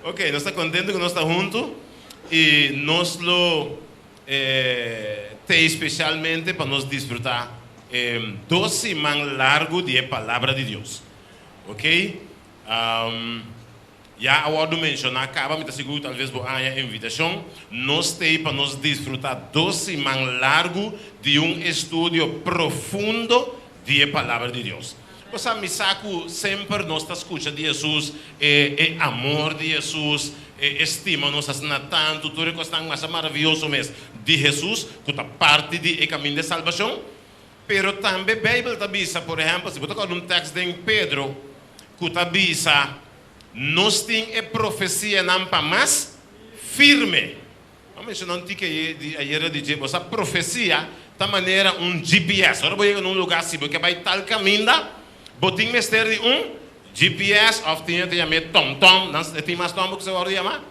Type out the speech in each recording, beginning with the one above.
Ok, nos ta kontentu ku nos ta huntu i nos lo t'ei spesialmente pa nos disfrutá dos siman largu di e Palabra di Dios. Ok, ya a wòrdu menshoná kaba, mi ta sigur talves bo a haña invitashon. Nos t'ei pa nos disfrutá dos siman largu di un estudio profundo di e Palabra di Dios. Bo sa, mi sa ku semper nos ta skucha di Hesus, e e amor di Hesus, e e stima nos asina tantu, tur e kosnan masha maravioso mes di Hesus ku ta parti di e kaminda di salbashon. Pero tambe Beibel ta bisa, por ehèmpel, si bo ta kòrda un tèks den Pedro ku ta bisa, Nos tin e profesianan pa mas firme. Bo a menshoná un tiki ayera di dje, bo sa profesia ta manera un GPS. Ora bo yega na un lugá, si bo ke bai tal kaminda, bo tin mester di un GPS òf tin e ta yam'é tòmtòm. Nan e tin mas nòmber ku sa wòrdu yamá?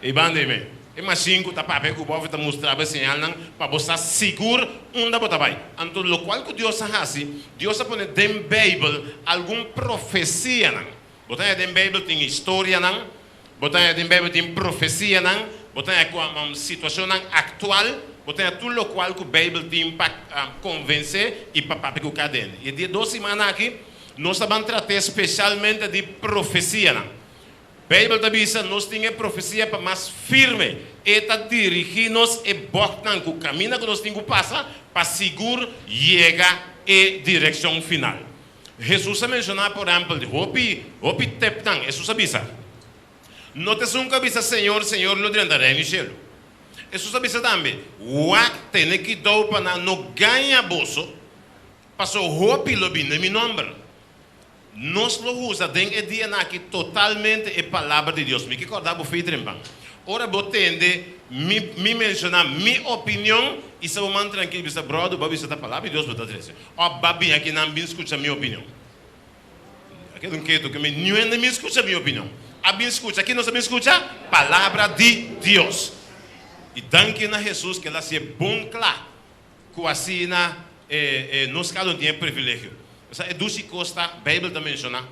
Ei banda ei me. E mashin ku ta papia ku bo òf e ta mustra bo e señalnan pa bo sa sigur unda bo ta bai. Anto lokual ku Dios a hasi, Dios a pone den Beibel algun profesianan. Bo ta haña den Beibel tin historianan, bo ta haña den Beibel tin profesianan, bo ta haña kua situashonnan aktual, bo ta haña tur lokual ku Beibel tin pa konvensé i pa papia ku kada hende. I e dia dos simana aki nos ta ban trat'é spesialmente di profesianan. Beibel ta bisa nos tin e profesia pa mas firme, e ta dirigí nos e bòknan ku kaminda ku nos tin ku pasa pa sigur yega e direkshon final. Hesus a menshoná por ehèmpel di hopi, hopi tepnan. Hesus a bisa, No ta esun ku a bisa, Señor, Señor, lo drenta Reino di shelu. Hesus a bisa tambe, Wak, tene kidou pa nan no gaña boso, paso hopi lo bini den mi nòmber. Nos lo usa den e dianan aki totalmente e Palabra di Dios. Mi ke kòrda bo fe trempan. Ora bo tende mi mi menshoná mi opinion, i sa bo man trankil bisa, Bròder, bo a bisa ta Palabra di Dios bo ta trese. Òf ba bin aki nan bin skucha mi opinion. A keda un ketu ke mi niun hende bin skucha mi opinion. A bin skucha ki nos a bin skucha? Palabra di Dios. I danki na Hesus ke el a hasié bon kla ku asina nos kada un tin e privilegio. Sa e dushi kos ta Beibel ta menshoná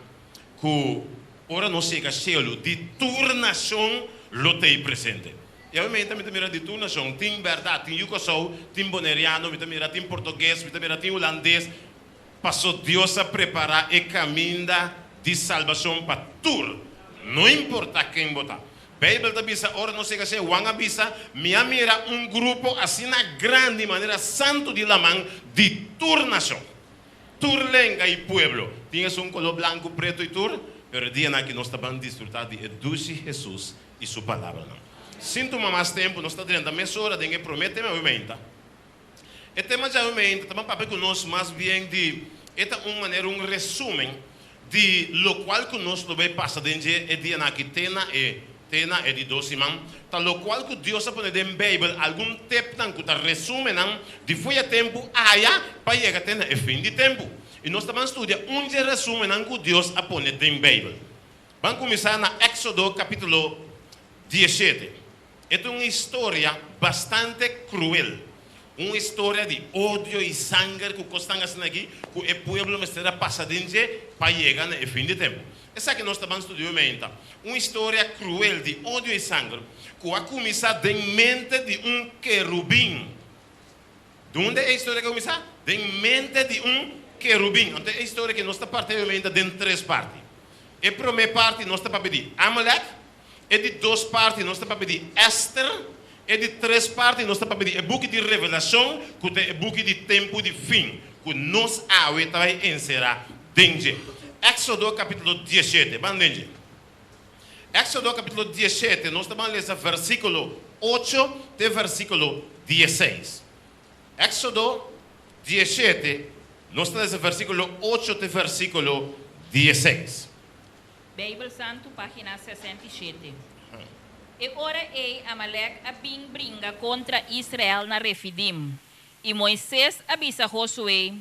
ku ora nos yega shelu di tur nashon lo t'ei presente. I awe meinta mi ta mira di tur nashon, tin bèrdat, tin yu Kòrsou, tin boneriano, mi ta mira tin portugues, mi ta mira tin hulandes, paso Dios a prepará e kaminda di salbashon pa tur, no importá ken bo ta. Beibel ta bisa ora nos yega shelu, Juan a bisa, Mi a mira un grupo asina grandi manera santu di laman di tur nashon, tur lenga i pueblo. Tin esun koló blanku, pretu i tur, pero e dianan aki nos ta ban disfrutá di e dushi Hesus i su palabranan. Sin tuma mas tempu, nos ta drenta mesora den e promé tema awe-meinta. E tema djawe-meinta ta ban papia ku nos mas bien di, e ta un manera un resúmen di lokual ku nos lo bai pasa den dje e dianan aki te na e te na e di dos siman, ta lokual ku Dios a pone den Beibel algun tepnan ku ta resúmennan di fo'i e tempu aya pa yega te na e fin di tempu. I nos ta ban studia un dje resúmennan ku Dios a pone den Beibel. Ban kuminsá na Éksodo kapítulo dieshete. E ta un historia bastante kruel. Un historia di odio i sanger ku kosnan asina aki ku e pueblo mester a pasa den dje pa yega na e fin di tempu. Esaki nos ta ban studia hoy mainta. Un historia kruel di odio i sanger ku a kuminsá den mente di un kerubin. Dunde e historia ke kuminsá? Den mente di un kerubin. Anto e historia ke nos ta parti awe mainta den tres parti. E promé parti nos ta papia di Amalek, e di dos parti nos ta papia di Ester, e di tres parti nos ta papia di e buki di Revelashon, ku ta e buki di tempu di fin, ku nos awe ta bai enserá den dje. Éksodo kapítulo dieshete, ban den dje. Éksodo kapítulo dieshete, nos ta ban lesa versíkulo ocho te versíkulo dieseis. Éksodo dieshete, nos ta lesa versíkulo ocho te versíkulo dieseis. Beibel Santu, página 67. E ora ei Amalek a bin bringa kontra Israel na Refidim, i Moises a bisa Josué,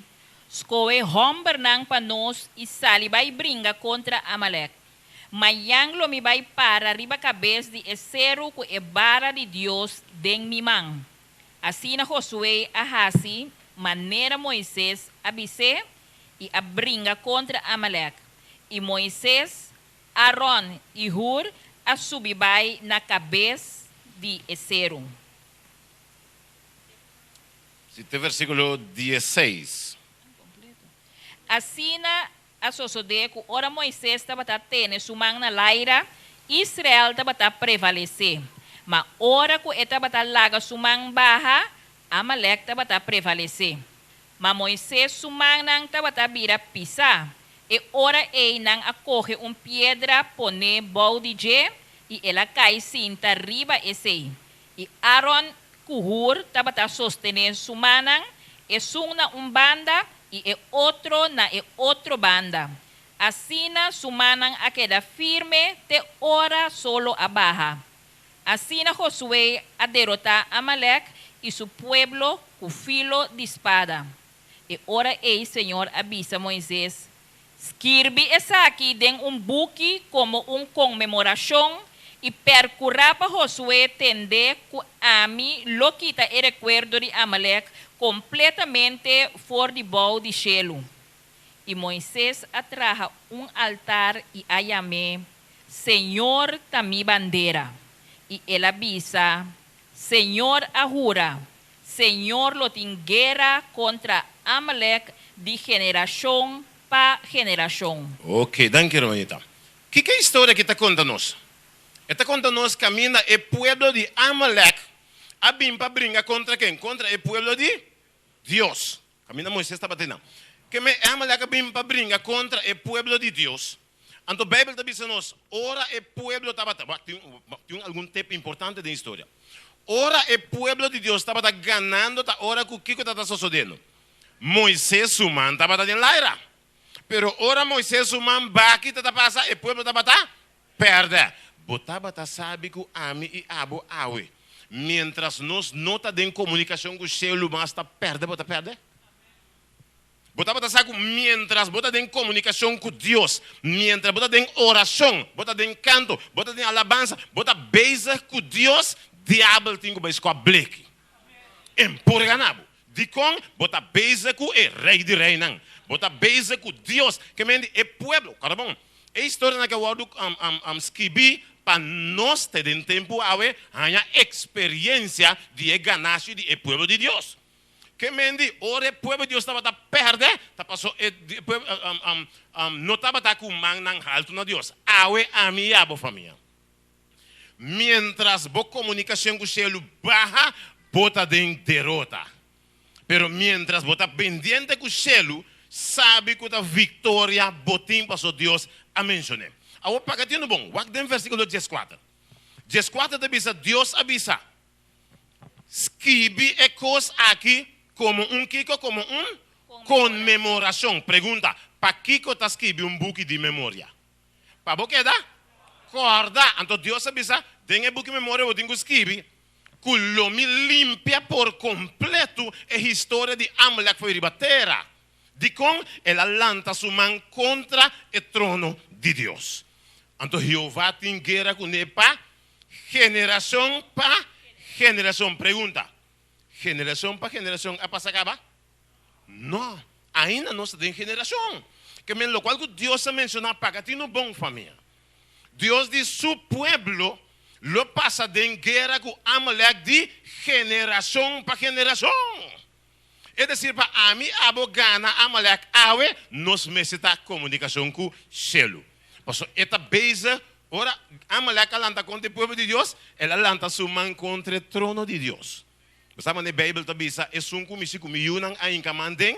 Skohe hòmbernan pa nos i sali bai bringa kontra Amalek. Mañan lo mi bai para riba kabes di e seru ku e bara di Dios den mi man. Asina Josué a hasi manera Moises a bis'é i a bringa kontra Amalek. I Moises, Aaron i Hur a subi bai na kabes di e seru. Si te versíkulo 16. Asina a sosodé ku ora Moises tabata tene su man na laira, Israel tabata prevalesé. Ma ora ku e tabata laga su man baha, Amalek tabata prevalesé. Ma Moises su mannan tabata bira pisá. E ora ei nan a kohe un piedra pone bou di dje, i el a kai sinta riba esei. I Aaron ku Hur tabata sostené su mannan, esun na un banda i e otro na e otro banda. Asina su mannan a keda firme te ora solo a baha. Asina Josué a derotá Amalek i su pueblo ku filo di spada. E ora ei señor a bisa Moises, Skirbi esaki den un buki komo un konmemorashon i perkurá pa Josué tende ku ami lo kita e rekuerdo di Amalek kompletamente for di bou di shelu. I Moises a traha un altar i a yam'é, Señor ta mi bandera. I el a bisa, Señor a hura, Señor lo tin guera kontra Amalek di generashon pa generashon. Ok, danki hermanita. Kiko e historia aki ta konta nos? E ta konta nos kaminda e pueblo di Amalek a bin pa bringa kontra ken? Kontra e pueblo di Dios. Kaminda Moises tabata einan. Keme Amalek a bin pa bringa kontra e pueblo di Dios. Anto Beibel ta bisa nos, ora e pueblo tabata, wak, tin, tin algun tip importante den historia. Ora e pueblo di Dios tabata ganando ta ora ku kiko tabata sosodiendo? Moises su man tabata den laira. Pero ora Moises su man baki ta ta pasa, e pueblo tabata pèrdè. Bo tabata sabi ku ami i abo awe, miéntras nos no ta den komunikashon ku shelu mas ta pèrdè bo ta pèrdè? Bo tabata sa ku miéntras bo ta den komunikashon ku Dios, miéntras bo ta den orashon, bo ta den kanto, bo ta den alabansa, bo ta bezig ku Dios, diabel tin ku bai skòp bleki. E por gana bo. Dikon? Bo ta bezig ku e Rei di Reinan. Bo ta bezig ku Dios. Ke men di e pueblo. Kòrda bon, e historianan ke a wòrdu skibí pa nos te den tempu awe haña eksperensia di e ganashi di e pueblo di Dios. Ke men di ora e pueblo di Dios tabata pèrdè, ta paso e pueblo no tabata ku mannan haltu na Dios. Awe ami i abo famia. Miéntras bo komunikashon ku shelu baha, bo ta den derota. Pero miéntras bo ta pendiente ku shelu, sabi ku ta viktoria bo tin paso Dios a menshon'é. Awor paga tinu bon, wak den versíkulo dieskuater. Dieskuater ta bisa, Dios a bisa. Skibi e kos aki komo un kiko? Komo un konmemorashon. Pregunta, Pakiko ta skibi un buki di memoria? Pa bo keda kòrda. Anto Dios a bisa, Den e buki memoria bo tin ku skibi ku lo mi limpia por kompletu e historia di Amalek for riba tera. Dikon? El a lanta su man kontra e trono di Dios. Anto Jehová tin guera kuné pa Generacion pa generacion. Pregunta, Generacion pa generacion a pasa caba? No, ainda nos ta den generacion. Ke men locual cu Dios a menciona paga tin un bon famia. Dios di su pueblo lo pasa den guera cu Amalek di generacion pa generacion. Es decir, pa ami abo gana Amalek awe, nos mester ta comunicacion cu cielo. Pasobra e ta bezig, ora Amalek a lanta contra e pueblo di Dios, el a lanta su man contra e trono di Dios. Bo sa manera e Bijbel ta bisa, Esun cu mishi cu mi yunan a hinca man den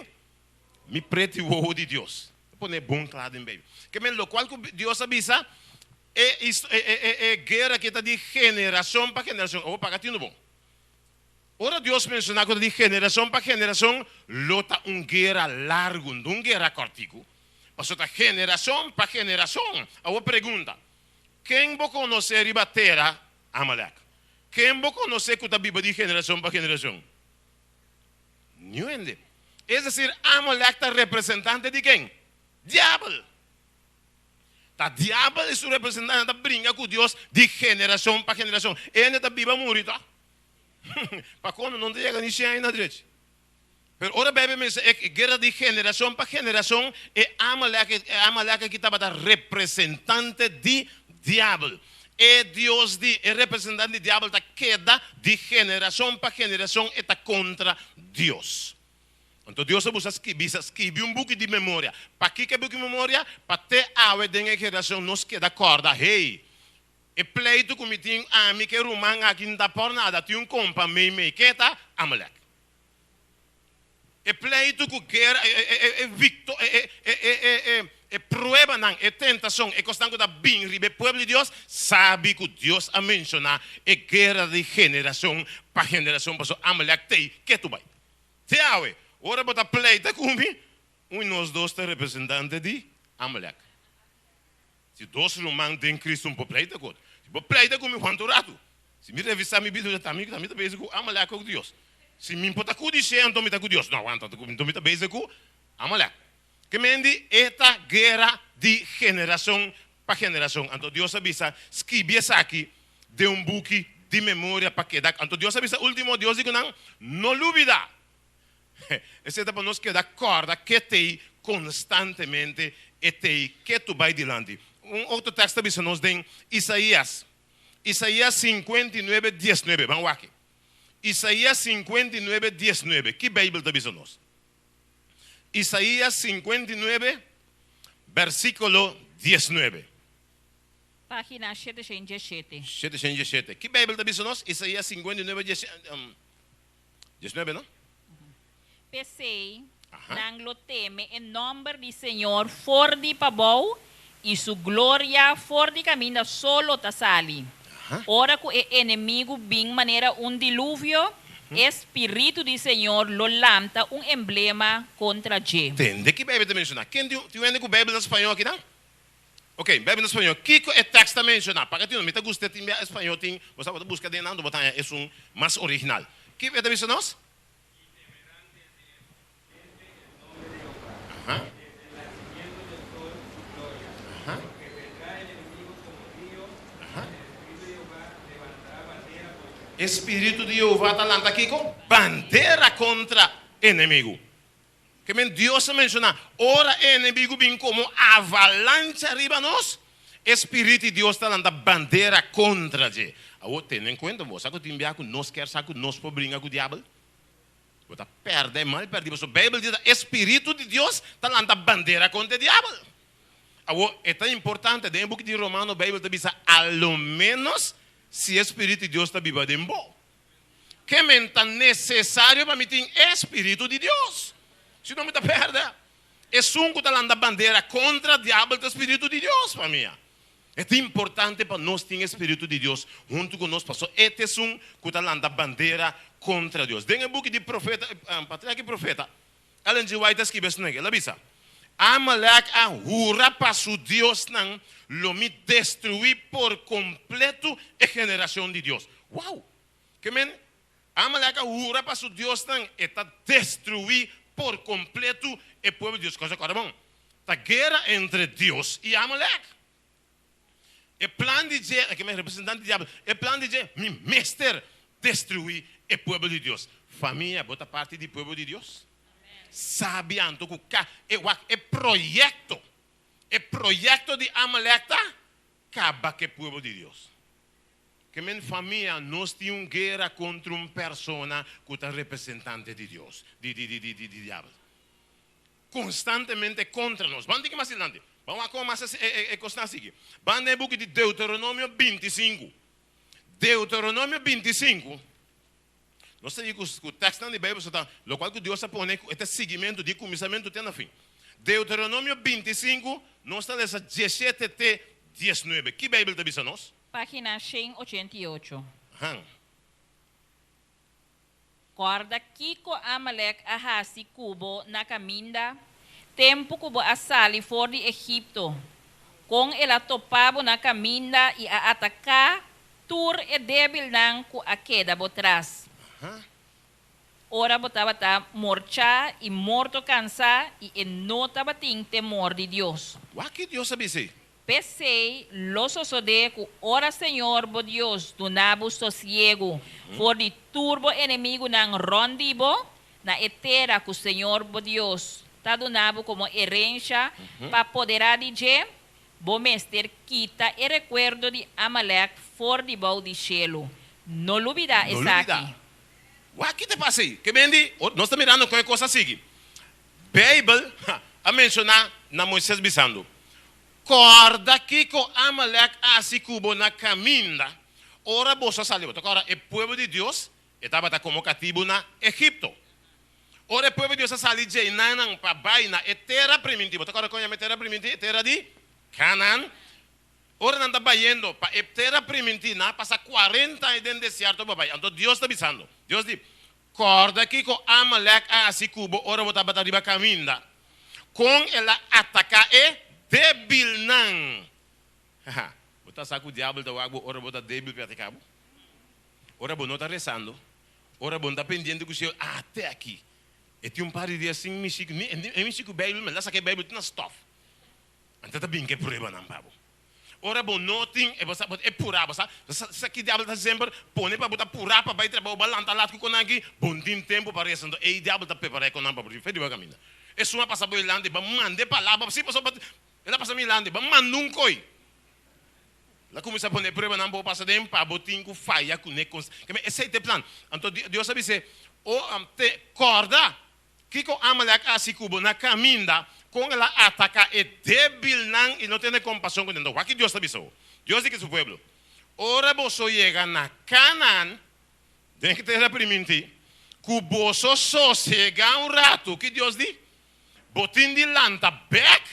mi preti wowo di Dios. Ta pone bon cla den Bijbel. Ke men locual cu Dios a bisa, e guera aki ta di generacion pa generacion. Awor paga tino bon. Ora Dios menshoná ku ta di generashon pa generashon, lo ta un guera largu, no un guera kòrtiku. Pasobra ta generashon pa generashon. Awor pregunta, Ken bo konosé riba tera, Amalek? Ken bo konosé ku ta biba di generashon pa generashon? Niun hende. Es desir, Amalek ta representante di ken? Diabel! Ta diabel i su representantenan ta bringa ku Dios di generashon pa generashon. E hende ta biba muri, tòg? Pa kono no ta yega ni shen aña na drechi. Pero ora Beibel menshoná e guera di generashon pa generashon, e Amalek, e Amalek aki tabata representante di Diabel. E dios di, e representante di Diabel ta keda di generashon pa generashon e ta kontra Dios. Anto Dios a busa skibi, bisa skibi un buki di memoria. Pakiko e buki di memoria? Pa te awe den e generashon nos keda kòrda, hey, e pleitu ku mi tin ami ku e ruman aki no ta por nada, tin un kompa meimei, ke ta? Amalek. E pleitu ku guera, e vikto, e pruebanan, e tentashon, e kosnan ku ta bin riba e pueblo di Dios, sabi ku Dios a menshoná e guera di generashon pa generashon, pasobra Amalek t'ei ketu bai. Te awe, ora bo ta pleita ku mi, un di nos dos ta representante di Amalek. Si dos ruman den Cristo un por pleita ku otro. Si bo pleita ku mi kuantu ratu? Si mi revisá mi bida, ta mi ta bezig ku Amalek òf ku Dios? Si mi por ta ku di shé, anto mi ta ku Dios. No, wanta, anto mi ta bezig ku Amalek. Ke men di e ta guera di generashon pa generashon. Anto Dios a bisa, Skibi esaki den un buki di memoria pa keda. Anto Dios a bisa último, Dios di ku nan, No lubidá! Esei ta pa nos keda kòrda ke t'ei konstantemente e t'ei ketu bai dilanti. Un otro tèkst ta bisa nos den Isaías, Isaías 59, 19. Ban wak. Isaías 59, 19. Ki Beibel ta bisa nos? Isaías 59, versíkulo 19. Página 717. 717. Ki Beibel ta bisa nos? Isaías 59, 19, no? P'esei, nan lo teme e nòmber di Señor for di pabou i su gloria for di kaminda solo ta sali. Ora ku e enemigu bin manera un diluvio, e spiritu di Señor lo lanta un emblema kontra dje. Tende ki Beibel ta menshoná. Ken tin un hende ku Beibel na spañó akinan? Ok, Beibel na spañó. Kiko e tèkst ta menshoná? Paga tino, mi ta gusta tin bia spañó tin, bo sa bo ta buska den nan, bo ta haña esun mas original. Kiko e ta bisa nos? E spiritu di Jehová ta lanta kiko? Bandera kontra enemigu. Ke men Dios a menshoná, ora e enemigu bin komo avalancha riba nos, e Spirit di Dios ta lanta bandera kontra dje. Awor, tene en kuenta, bo sa ku tin bia ku nos kier sa ku nos por bringa ku diabel? Bo ta pèrdè mal pèrdí, pasobra Beibel di ta e Spiritu di Dios ta lanta bandera kontra e diabel. Awor, e ta importante, den e buki di Romano Beibel ta bisa, a lo ménos si e Spiritu di Dios ta biba den bo. Ke men ta nesesario pa mi tin e Spiritu di Dios? Si no mi ta pèrdè. Esun ku ta lanta bandera kontra diabel ta Spiritu di Dios pa mi. E ta importante pa nos tin e Spiritu di Dios huntu ku nos pasobra e ta esun ku ta lanta bandera kontra Dios. Den e buki di profeta, Patriarka i Profeta, Ellen G. White a skibi esnan, el a bisa, Amalek a hura pa su diosnan, Lo mi destruí por kompletu e generashon di Dios. Wow! Ke men, Amalek a hura pa su diosnan, e ta destruí por kompletu e pueblo di Dios. Kòsa kòrda bon, ta guera entre Dios i Amalek. E plan di dje, ke men representante di diabel, e plan di dje, mi mester destruí e pueblo di Dios. Famia, bo ta parti di pueblo di Dios? Sabi anto ku ka e wak e proyekto, e proyekto di Amalek ta kaba ku e pueblo di Dios. Ke men famia, nos tin un guera kontra un persona ku ta representante di Dios, di di di di di diabel. Konstantemente kontra nos. Ban tiki mas dilanti. Ban wak kon mas e e e kosnan sigui. Ban den e buki di Deuteronomio 25. Deuteronomio 25. Nos ta di ku ku tekstnan di Beibel so ta lokual ku Dios a pone ku e ta siguimentu di kuminsamentu te na fin. Deuteronomio 25, nos ta lesa 17 te 19. Ki Beibel ta bisa nos? Página 188. Han. Kòrda kiko Amalek a hasi ku bo na kaminda, tempu ku bo a sali for di Egipto, kon el a topa bo na kaminda i a ataká tur e débilnan ku a keda bo tras, ora bo tabata morchá i morto kansá i e no tabatin temor di Dios. Wak ki Dios a bisa ei. P'esei lo sosodé ku ora Señor bo Dios duna bo sosiegu for di tur bo enemigunan rònt di bo, Na e tera ku señor bo Dios ta duna bo komo herensha pa poderá di dje, bo mester kita e rekuerdo di Amalek for di bou di shelu. No lubidá No lubidá. esaki. Wak ki ta pasa ei. Ke bendi, nos ta mirando kon e kos a sigui. Beibel a menshoná na Moises bisando, Kòrda kiko Amalek a hasi ku bo na kaminda ora boso a sali. Bo ta kòrda e pueblo di Dios E tabata komo katibu na Egipto. Ora e pueblo di Dios a sali djei nan pa bai na e tera primintí, bo ta kòrda kon yama e tera primintí? E tera di Kanaan. Ora nan ta bayendo pa e tera primintí, nan a pasa kuarenta aña den desierto pa bai. Anto Dios ta bisando, Dios di, Kòrda kiko Amalek a hasi ku bo ora bo tabata riba kaminda, kon el a ataká e debilnan. Haha, bo ta sa ku diabel ta wak bo ora bo ta debil pa e ataká bo? Ora bo no ta rezando, ora bo no ta pendiente ku Señor, ate aki. E tin un par di dia sin mishi ku, ni e mishi ku Bijbel, mi la saka e Bijbel tur na stof. Anto ta bin ku e pruebanan pa bo. Ora bo no tin, e bo sa, bo e purá, bo sa, sa ki diabel ta hasi semper? Pone pa bo ta purá pa bai trabou, bo a lanta lat ku konan aki, bo no tin tempu pa resa, anto ei diabel ta prepará e konan pa bo riba riba kaminda. Esun a pasa bo dilanti, bo a manda e palabra, si pasobra el a pasa mi dilanti, bo a manda un koi. El a kuminsá pone pruebanan pa bo pasa den pa bo tin ku faya kuné kos. Keme esei ta e plan. Anto Dios a bis'é, O te kòrda kiko Amalek a hasi ku bo na kaminda, kon el a ataká e débilnan i no tene kompashon ku nan. Anto wak ki Dios ta bisa bo. Dios di ku su pueblo, Ora boso yega na Kanaan, den e tera primintí, ku boso sosegá un ratu, ki Dios di? Bo tin di lanta bèk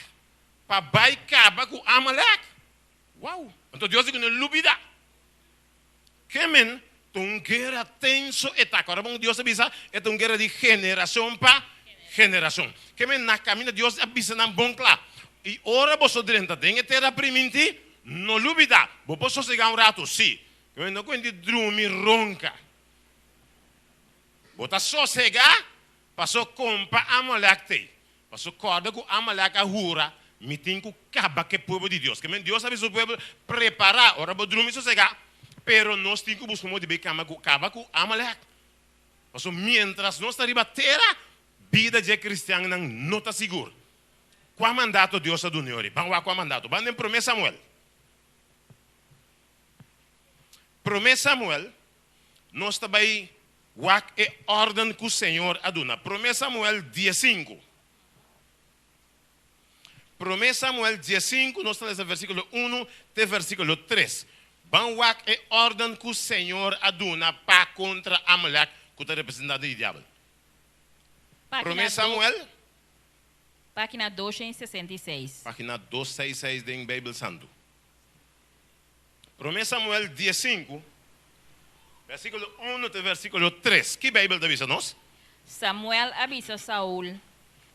pa bai kaba ku Amalek. Wow! Anto Dios di ku no lubida. Ke men ta un guera tenso e ta. Kòrda bon Dios a bisa e ta un guera di generashon pa generashon. Ke men na kaminda Dios a bisa nan bon kla. I ora boso drenta den e tera primintí, no lubida. Bo por sosegá un ratu, sí. Ke men no kuenti drumi ronka. Bo ta sosegá paso kompa Amalek t'ei. Pasobra kòrda ku Amalek a hura, Mi tin ku kaba ku e pueblo di Dios. Ke men Dios a bisa su pueblo, Prepará, ora bo drumi sosegá, pero nos tin ku buska un modo di bai kaba ku kaba ku Amalek. Pasobra miéntras nos ta riba tera, bida dje kristiannan no ta sigur. Kua mandato Dios a duna yori? Ban wak kua mandato. Ban den Promé Samuel. Promé Samuel, nos ta bai Wak e órden ku Señor a duna. Promé Samuel diesinku. Promé Samuel diesinku, nos ta lesa versíkulo unu te versíkulo tres. Ban wak e órden ku Señor a duna pa kontra Amalek ku ta representá di diabel. Promé Página do, Samuel. página 266. Página 266 den Beibel Santu. Promé Samuel diesinku, versíkulo unu te versíkulo tres, ki Beibel ta bisa nos? Samuel a bisa Saul,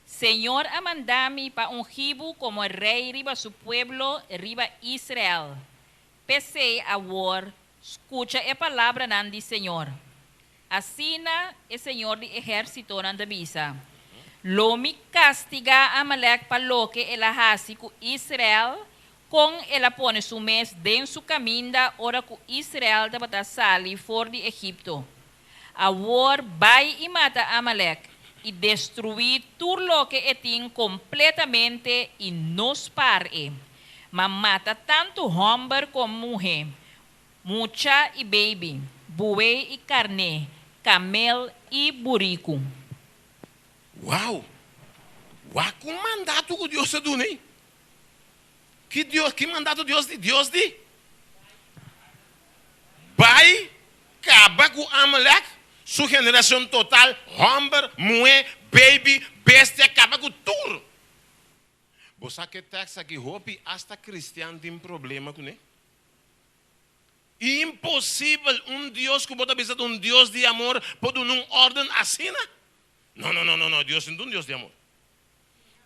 Señor a manda mi pa ungí bo komo rei riba su pueblo, riba Israel. P'esei awor, skucha e palabranan di Señor. Asina e Señor di ehérsitonan ta bisa, Lo mi kastigá Amalek pa loke el a hasi ku Israel, kon el a pone su mes den su kaminda ora ku Israel tabata sali for di Egipto. Awor bai i mata Amalek, i destruí tur loke e tin kompletamente i no spar e, ma mata tantu hòmber komo muhé, mucha i beibi, buey i karné, kamel i buriku. Wow! Wak un mandato ku Dios a duna ei! Ki Dios, ki mandato Dios di? Dios di, Bai kaba ku Amalek, su generashon total, hòmber, muhé, beibi, bestia, kaba ku tur! Bo sa ku e tèks aki hopi asta kristian tin problema kuné? Imposibel! Un Dios ku bo ta bisa ta un Dios di amor por duna un órden asina? No, no, no, no, no, Dios no ta un Dios di amor.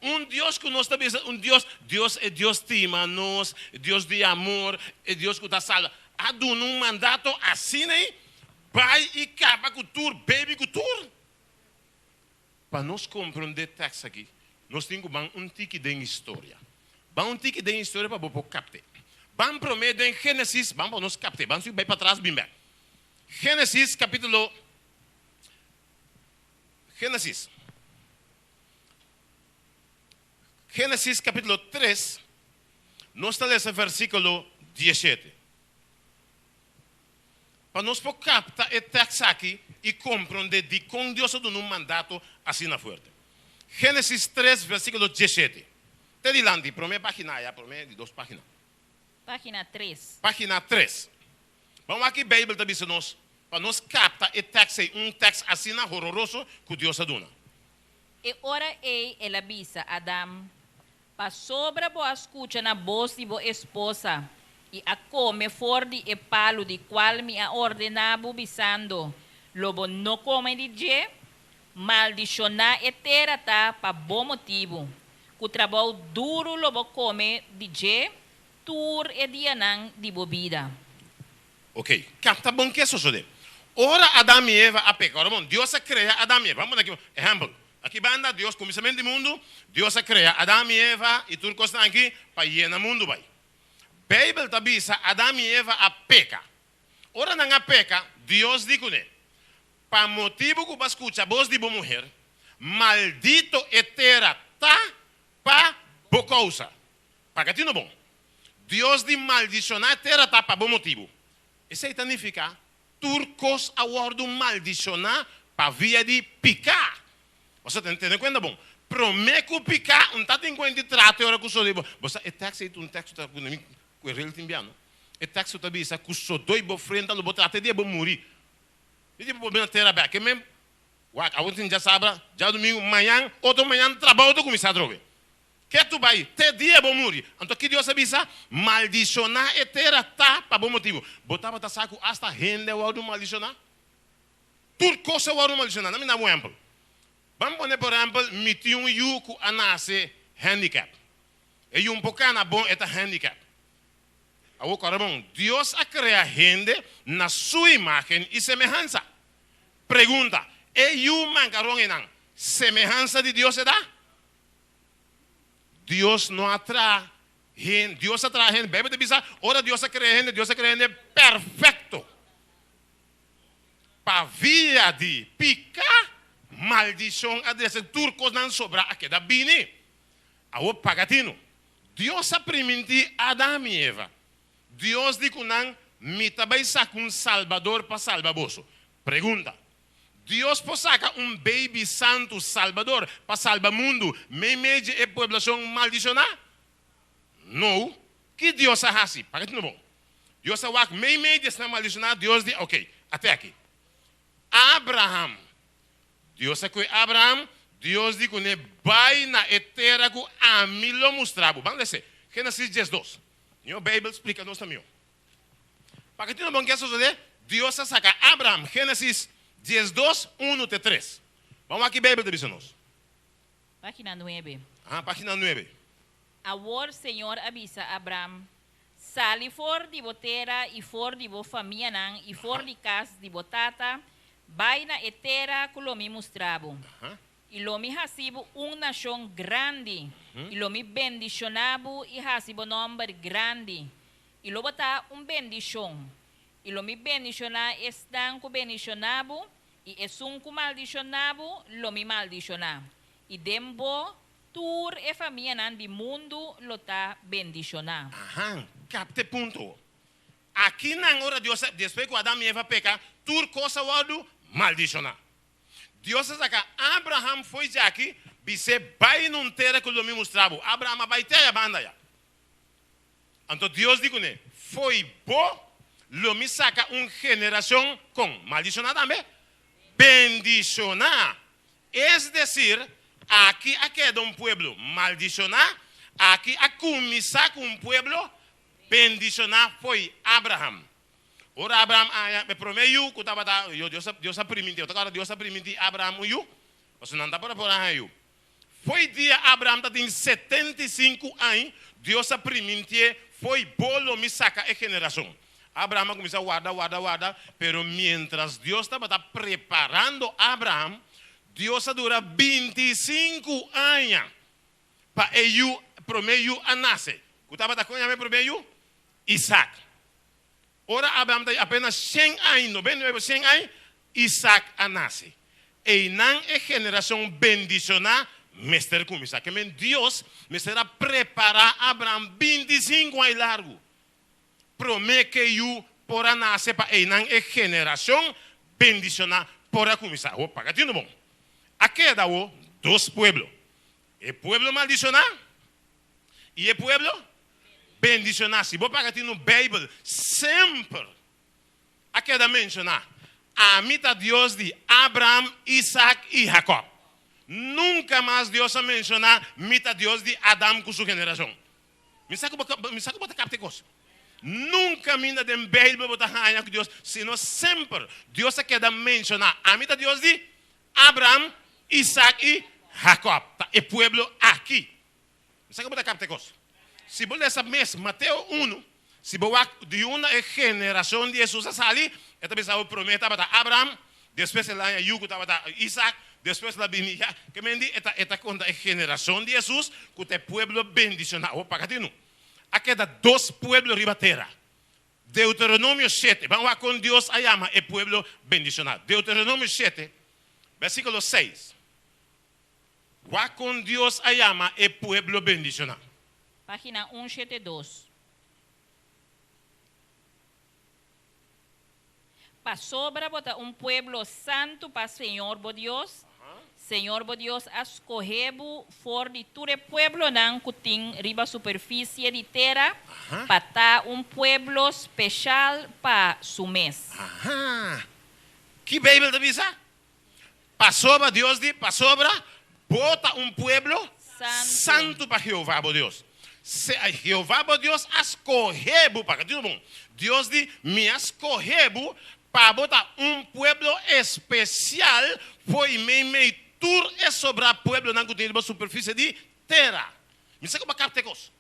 Un Dios ku nos ta bisa un Dios, Dios e Dios stima nos, e Dios di amor, e Dios ku ta salba, a duna un mandato asina ei, bai i kaba ku tur, baby ku tur. Pa nos komprondé tèks aki, nos tin ku ban un tiki den historia. Ban un tiki den historia pa bo por kapt'é. Ban promé den Génesis, ban pa nos kapt'é, ban sigui bai patras bin bèk. Génesis kapítulo. Génesis. Génesis kapítulo 3, nos ta lesa versíkulo 17. Pa nos por kapta e tekst aki i komprondé dikon Dios a duna un mandato asina fuerte. Génesis 3, versíkulo 17. Te dilanti, promé página aya, promé di dos página. Página 3. Página 3. Ban wak ki Beibel ta bisa nos pa nos kapta e tekst ei, un tekst asina hororoso ku Dios a duna. E ora ei el a bisa Adam, Pasobra bo a skucha na bos di bo esposa i a kome for di e palu di kual mi a ordená bo, bisando, Lo bo no kome di dje, maldishoná e tera ta pa bo motibu, ku trabou duru lo bo kome di dje tur e dianan di bo bida. Ok, kapta bon ke sosodé. Ora Adam i Eva a peka, ora bon, Dios a krea Adam i Eva. Ban pone aki un ehèmpel. Aki banda, Dios, kuminsamentu di mundu, Dios a krea Adam i Eva i tur kosnan aki pa yena mundu bai. Beibel ta bisa Adam i Eva a peka. Ora nan a peka, Dios di kuné, Pa motibu ku bo a skucha bos di bo muher, maldito e tera ta pa bo kousa. Paga tino bon. Dios di maldishoná e tera ta pa bo motibu. Esei ta nifiká tur kos a wòrdu maldishoná pa via di piká. Bo sa tene kuenta bon. Promé ku piká un ta tin kuenta di trata e ora ku sodoi bo. Bo sa e tekst ei ta un tekst ku ta ku mi ku e rel tin bia no. E tekst ku ta bisa ku sodoi bo frenta lo bo trata e dia bo muri. Mi di bo bo bini na tera bèk. E men wak awor tin djasabra, djadumingu, mañan, otro mañan trabou ta kuminsá atrobe. Ke tu bai te dia bo muri. Anto ki Dios a bisa? Maldishoná e tera ta pa bo motibu. Bo tabata sa ku asta hende a wòrdu maldishoná? Tur kos a wòrdu maldishoná. Na mi da un ehèmpel. Ban pone por ehèmpel, mi tin un yu ku a nase hèndikèp. E yu un por kana bon, e ta hèndikèp. Awor kòrda bon, Dios a krea hende na su imágen i semehansa. Pregunta, E yu mankaron einan, semehansa di Dios e ta? Dios no a traha hende, Dios a traha hende, Bijbel ta bisa, ora Dios a crea hende, Dios a crea hende perfecto. Pa via di pica, maldicion a dresa, tur cosnan sobra a keda bini. Awor paga tino. Dios a priminti Adam y Eva. Dios di cu nan, Mi ta bay saca un Salbador pa salba boso. Pregunta, Dios por saka un baby santu salbador pa salba mundu meimei dje e pueblashon maldishoná? No. Ki Dios a hasi? Paga tino bon. Dios a wak meimei di esnan maldishoná, Dios di, Oke, ate aki. Abraham. Dios a kohe Abraham, Dios di kuné, Bai na e tera ku ami lo mustra bo. Ban lese Génesis 12. Ño Beibel splika nos ta mihó. Pa ki no bon ke a sosodé? Dios a saka Abraham, Génesis 12, unu te tres. Ban wak ki Beibel ta bisa nos. Página nuebe. Aha, página nuebe. Awor Señor a bisa Abram, Sali for di bo tera i for di bo famianan i for di kas di bo tata, bai na e tera ku lo mi mustra bo. I lo mi hasi bo un nashon grandi, i lo mi bendishoná bo i hasi bo nòmber grandi, I lo bo ta un bendishon, i lo mi bendishoná esnan ku bendishoná bo, i esun ku maldishoná bo, lo mi maldishoná, i den bo tur e famianan di mundu lo ta bendishoná. Ahan, kapta e punto. Akinan ora Dios a, despues ku Adam i Eva peka, tur kos a wòrdu maldishoná. Dios a saka Abraham fo'i djaki, bis'é, Bai na un tera ku lo mi mustra bo. Abraham a bai te aya banda ya. Anto Dios di kuné, Fo'i bo lo mi saka un generashon kon maldishoná tambe bendishoná. Es desir, aki a keda un pueblo maldishoná, aki a kuminsá ku un pueblo bendishoná fo'i Abraham. Ora Abraham a haña e promé yu ku tabata, Dios a, Dios a primintí, ota kòrda Dios a primintí Abraham un yu? Pasobra nan tabata por a haña yu. Fo'i dia Abraham ta tin 75 añ, Dios a primintié, Fo'i bo lo mi saka e generashon. Abraham a kuminsá warda, warda, warda, pero miéntras Dios tabata preparando Abraham, Dios a dura 25 aña pa e yu, promé yu a nase. Ku tabata kon yama e promé yu? Isaac. Ora Abraham ta apenas shen añ, 99, shen añ, Isaac a nase. Einan e generashon bendishoná mester kuminsá. Ke men Dios mester a prepará Abraham 25 aña largu promé ku e yu por a nase pa einan e generashon bendishoná por a kuminsá. Awor paga tinu bon. A keda awor dos pueblo. E pueblo maldishoná i e pueblo bendishoná. Si bo paga tinu Beibel semper a keda menshoná, Ami ta Dios di Abraham, Isaac i Jacob. Nunka mas Dios a menshoná, Mi ta Dios di Adam ku su generashon. Mi sa ku bo mi sa ku bo ta kapta e kos. Nunka minda den Beibel bo ta haña ku Dios, sino semper Dios a keda menshoná, Ami ta Dios di Abraham, Isaac i Jacob. Ta e pueblo aki. Mi sa ku bo ta kapta e kos. Si bo lesa mes Mateo unu, si bo wak di unda e generashon di Hesus a sali, e ta bisa bo promé tabata Abraham, despues el haña yu ku tabata Isaac, despues el a bini ya. Ke men di e ta e ta konta e generashon di Hesus ku ta e pueblo bendishoná. Awor paga tinu. A keda dos pueblo riba tera. Deuteronomio shete. Ban wak kon Dios a yama e pueblo bendishoná. Deuteronomio shete, bèrsikulo seis. Wak kon Dios a yama e pueblo bendishoná. Página un 72. Pasobra bo ta un pueblo santu pa Señor bo Dios, Señor bo Dios a skohe bo for di tur e pueblonan ku tin riba superfisie di tera pa ta un pueblo speshal pa su mes. Aha! Ki Beibel ta bisa? Pasobra Dios di, Pasobra bo ta un pueblo santu pa Jehová bo Dios. Jehová bo Dios a skohe bo pa, Dios bon, Dios di, Mi a skohe bo pa bo ta un pueblo espesial fo'i meimei tur e sobrá pueblonan ku tin riba superfisie di tera. Mi sa ku bo a kapta e kos.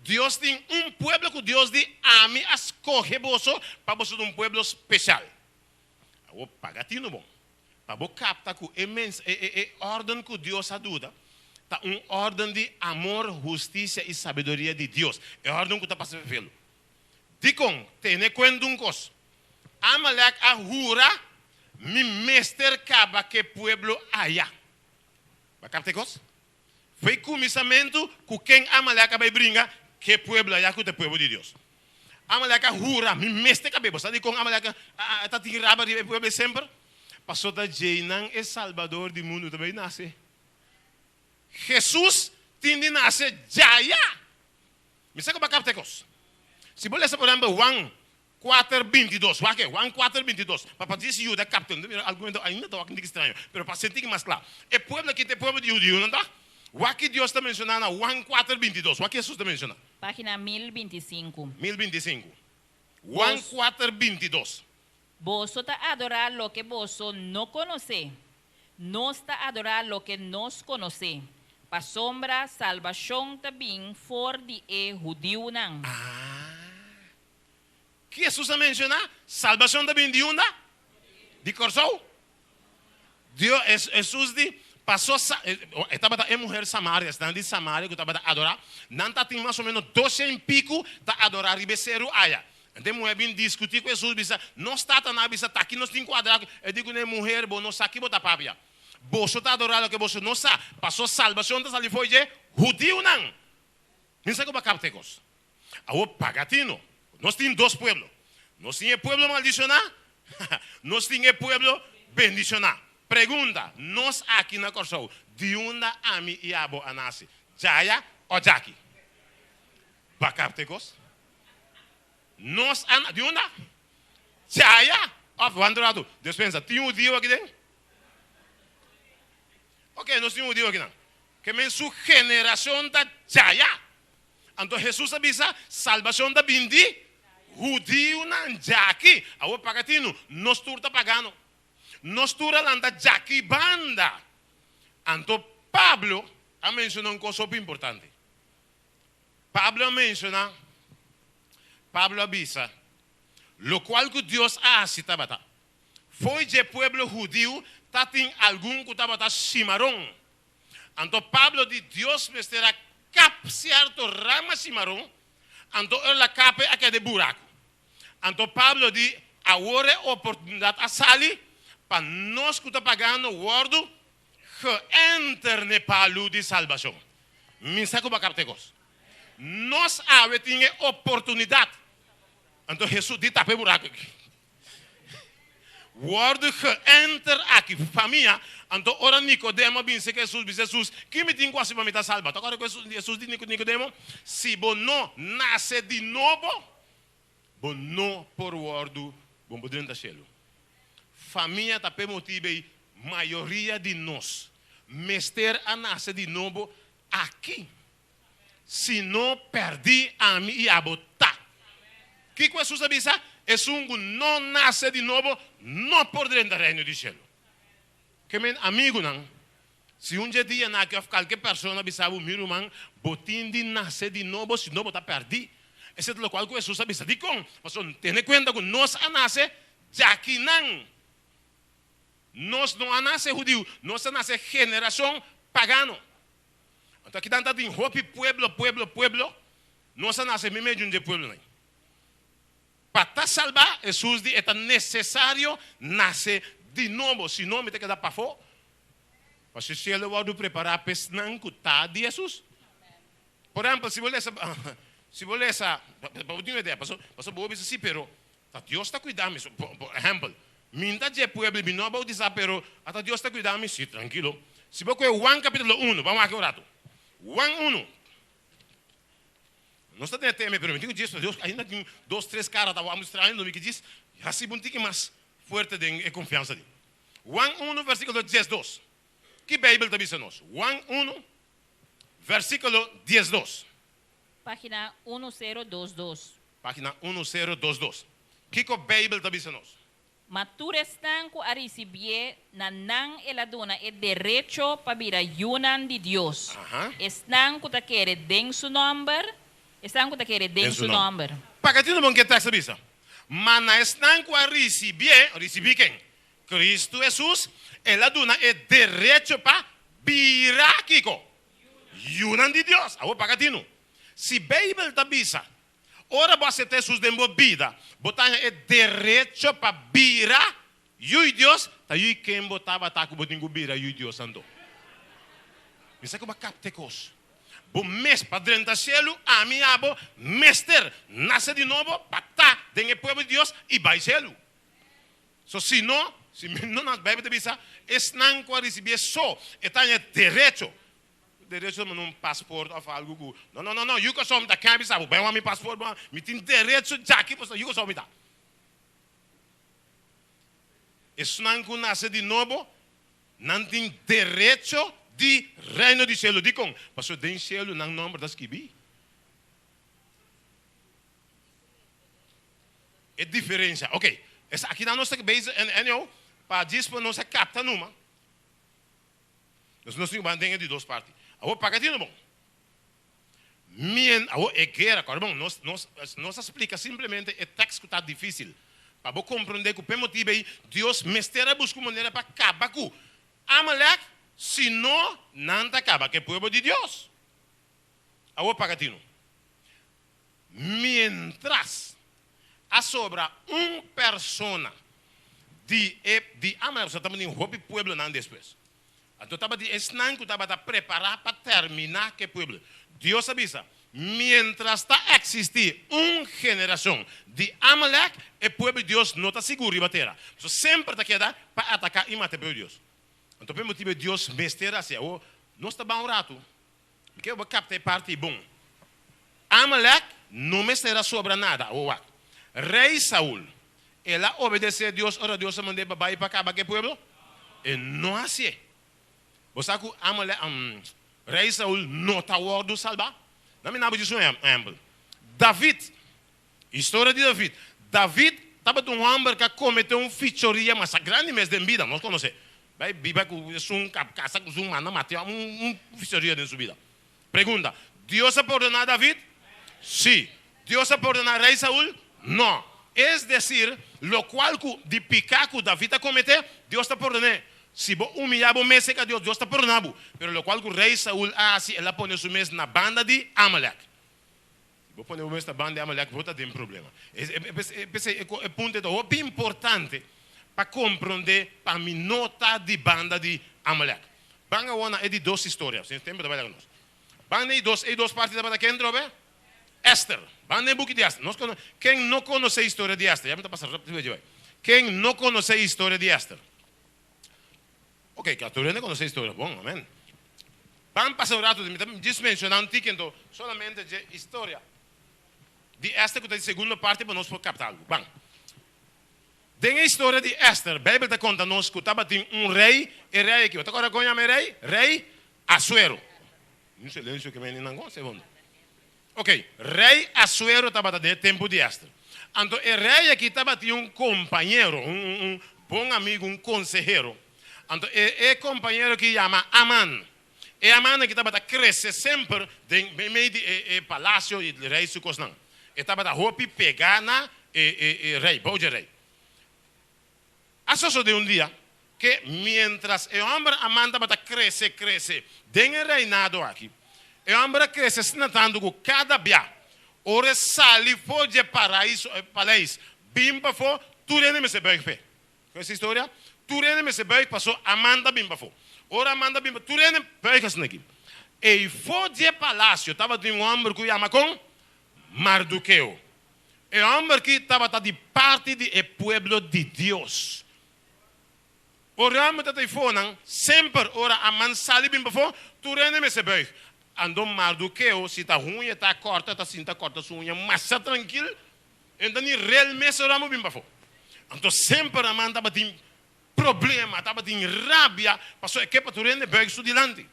Dios tin un pueblo ku Dios di, Ami a skohe boso pa boso ta un pueblo spesial. Awor paga tinu bon, pa bo kapta ku e mens, e, e, e órden ku Dios a duda ta un órden di amor, hustisia i sabiduria di Dios, e órden ku ta pasa fevelu. Dikon? Tene kuenta un kos, Amalek a hura, Mi mester kaba ku e pueblo aya. Bo a kapta e kos? Fo'i kuminsamentu ku ken Amalek a bai bringa? Ku e pueblo aya ku ta e pueblo di Dios. Amalek a hura, Mi mester kab'é. Bo sa dikon Amalek a ta tin raba riba e pueblo ei semper? Pasobra ta djeinan e Salbador di mundu ta bai nase. Hesus tin di nase djaya. Mi sa ku bo a kapta e kos. Si bo lesa por ehèmpel Juan Kuater bintidos, wak e, Juan kuater bintidos, pa pa djis yuda kapta, no ta mira algun hende ainda ta wak un tiki straño, pero pa sentí ki mas kla. E pueblo aki ta e pueblo di hudiunan ta? Wak ki Dios ta menshoná na Juan kuater bintidos, wak ki Hesus ta menshoná. Página 1025. 1025. Juan kuater bintidos. Boso ta adorá loke boso no konosé, nos ta adorá loke nos konosé, pasobra salbashon ta bin for di e hudiunan. Ah. Ki Hesus a menshoná? Salbashon ta bin di unda? Di Kòrsou? Dios, Hesus di, Pasó sa, e tabata e muher Samaria, esnan di Samaria ku tabata adorá, nan ta tin mas o ménos doshen piku ta adorá riba e seru aya. Anto e muher bin diskutí ku Hesus, bisa, Nos tatanan a bisa, ta aki nos tin ku adorá. E di kuné, Muher, bo no sa ki bo ta papia. Boso ta adorá loke boso no sa, pasó salbashon ta sali fo'i dje hudiunan. Mi sa ku bo a kapta e kos. Awor paga tino. Nos tin dos pueblo. Nos tin e pueblo maldishoná, nos tin e pueblo bendishoná. Pregunta, nos aki na Kòrsou, di unda ami i abo a nase? Djaya o djaki? Bo a kapta e kos? Nos a di unda? Djaya òf wanta un ratu. Despensa, tin hudiu aki den? Oke, nos tin hudiu akinan. Ke men su generashon ta djaya. Anto Hesus a bisa, Salbashon ta bin di hudiunan djaki. Awor paga tinu, nos tur ta pagano. Nos tur a lanta djaki banda. Anto Pablo a menshona un kos hopi importante. Pablo a menshona, Pablo a bisa, Lokual ku Dios a hasi tabata, fo'i dje pueblo hudiu tatin algun ku tabata shimaron. Anto Pablo di Dios mester a kap sierto rama shimaron, anto el a kap'e a keda e buraku. Anto Pablo di, Awor e oportunidat a sali. Pa nos ku ta pagano wòrdu geënter n'e palu di salbashon. Mi sa ku bo a kapta e kos. Nos awe tin e oportunidat. Anto Hesus di tapa e buraku aki. Wòrdu geënter aki, famia. Anto ora Nikodemo a bin serka Hesus, bisa Hesus, Ki mi tin ku hasi pa mi ta salba? Ta kòrda ku Hesus di Nikodemo, Si bo no nase di nobo, bo no por wòrdu, bo no por drenta shelu. Famia ta p'e motibu ei mayoria di nos mester a nase di nobo aki. Si no pèrdí ami i abo ta. Kiko Hesus a bisa? Esun ku no nase di nobo no por drenta Reino di shelu. Ke men amigunan, si un dje dia na aki òf kalke persona bisa bo, Mi ruman, bo tin di nase di nobo, si no bo ta pèrdí. Esei ta lokual ku Hesus a bisa. Dikon? Pasobra tene kuenta ku nos a nase djakinan. Nos no a nase hudiu, nos a nase generashon pagano. Anto akinan ta tin hopi pueblo, pueblo, pueblo, nos a nase meimei di un di e pueblonan. Pa ta salbá, Hesus di e ta nesesario nase di nobo, si no mi ta keda pafó. Pasobra cielo a wòrdu prepará pa esnan ku ta di Hesus. Por ehèmpel, si bo lesa, si bo lesa, pa bo tin un idea, pasobra, pasobra bo bisa si, pero ta Dios ta kuida mi. Por ehèmpel, mi ta dje pueblo i mi no a boutisá, pero ata Dios ta kuida mi? Si, trankilo. Si bo kohe Juan kapítulo unu, ban wak un ratu. Juan unu. Nos ta tene teme, pero mi tin ku djis, Dios ainda tin dos, tres kara ta wak mustrando mi ki djis hasi bo un tiki mas fuerte den e konfiansa di. Juan unu, versíkulo diesdos. Ki Beibel ta bisa nos? Juan unu, versíkulo diesdos. Página unu sero dos dos. Página unu sero dos dos. Kiko Beibel ta bisa nos? Ma tur esnan ku a risibié, na nan el a duna e derecho pa bira yunan di Dios, esnan ku ta kere den su nòmber, esnan ku ta kere den su nòmber. Paga tinu bon ke tekst ta bisa, Ma na esnan ku a risibié, risibí ken? Kristu Hesus, el a duna e derecho pa bira kiko? Yunan di Dios. Awor paga tinu. Si Beibel ta bisa, Ora bo asepta Hesus den bo bida, bo ta haña e derecho pa bira yui Dios, ta yui ken bo tabata ku bo tin ku bira yui Dios anto? Mi sa ku bo a kapta e kos. Bo mes pa drenta shelu, ami i abo mester nase di nobo pa ta den e pueblo di Dios i bai shelu. So si no, si mi no na Bijbel ta bisa, esnan ku a risibié so e ta haña derecho. Derecho ta manda un paspoort of algu ku, no no no no, yu kòrsou mi ta ken a bisa bo, bai wak mi paspoort bo, mi tin derecho djaki pasobra yu kòrsou mi ta. Esnan ku nase di nobo, nan tin derecho di Reino di Shelu. Dikon? Pasobra den shelu nan nòmber ta skibí. E diferencia. Ok, esakinan nos ta bezig en anyhow, pa djis pa nos a capta numa. Nos nos tin cu ban den e di dos parti. Awor paga tino bon. Mien, awor e guera, corda bon, nos, nos, nos a splica simplemente e tekst cu ta dificil. Pa bo comprende cu p'e motibo ey Dios mester a busca un manera pa caba cu Amalek, si no nan ta caba cu e pueblo di Dios. Awor paga tino. Mientras a sobra un persona di e di Amalek, pasobra tabatin hopi pueblonan despues. Anto tabatin esnan ku tabata prepará pa terminá ku e pueblo. Dios a bisa, Mientras ta eksistí un generashon di Amalek, e pueblo di Dios no ta sigur riba tera. Pasobra semper ta keda pa ataká i mata e pueblo di Dios. Anto pa e motibu Dios mester hasi. Awor, nos ta ban un ratu. Mi ke bo kapta e parti bon. Amalek no mester a sobra nada. Awor wak. Rei Saul, el a obedesé Dios ora Dios a mand'é pa bai pa kaba ku e pueblo? E no hasié. Bo sa ku Amalek, Rei Saul no ta wòrdu salbá? Na mi naba djis un ehèmpel. David, historia di David. David tabata un hòmber ku a kometé un fichoria masha grandi mes den bida. Nos konosé. Bai biba ku esun, kasa ku esun, manda mata un fichoria den su bida. Pregunta, Dios a pordoná David? Sí. Dios a pordoná Rei Saul? No. Es desir, lokual ku di piká ku David a kometé, Dios ta pordon'é. Si bo humiyá bo mes serka Dios, Dios ta pordoná bo. Pero lokual ku Rei Saul a hasi, el a pone su mes na banda di Amalek. Si bo pone bo mes na banda di Amalek, bo ta den problema. P'esei e punto ta hopi importante. Pa komprondé pa mi no ta di banda di Amalek. Ban awor na e di dos historia. Si tempu ta bai laga nos. Ban na e dos, e dos parti tabata ken trobe? Ester. Ban na e buki di Ester. Nos kono, ken no konosé historia di Ester? Ya mi ta pasa rápido dje bai. Ken no konosé historia di Ester? Ok, ka tur hende konosé historia. Bon, amen. Ban pasa un ratu, mi ta djis menshoná un tiki anto solamente dje historia di Ester ku ta di segundo parti pa nos por kapta algu. Ban. Den e historia di Ester, Bijbel ta konta nos ku tabatin un rei, e rei aki, bo ta kòrda kon yama e rei? Rei Asuero. Un silensio ke meni nan kon segundo. Ok, rei Asuero tabata den e tempu di Ester. Anto e rei aki tabatin un kompañero, un un bon amigu, un konsehero. Anto e e kompañero aki yama Aman. E Aman aki tabata krese semper den meimei di e e palasio di rei su kosnan. E tabata hopi pegá na e e e rei, bou dje rei. A sosodé un dia ke miéntras e hòmber Aman tabata krese krese den e reinado aki, e hòmber a krese asina tantu ku kada bia ora e sali for dje paraiso, e paleis, bin pafó, tur hende mester bùig p'e. Kono esa historia? Tur hende mester bùig pasó Aman ta bin pafó. Ora Aman ta bin pafó, tur hende bùig asina aki. Eifó dje palasio tabatin un hòmber ku yama kon? Mardukeo. E hòmber ki tabata di parti di e pueblo di Dios. Ora hòmber ta eifó nan, semper ora Aman sali bin pafó, tur hende mester bùig. Anto Mardukeo si ta huña ta kòrta, ta sinta kòrta su huña masha trankil, E no ta ni rel mes ora bo bin pafó. Anto semper Haman tabatin problema, tabatin rabia, pasobra e ke pa tur hende buig su dilanti.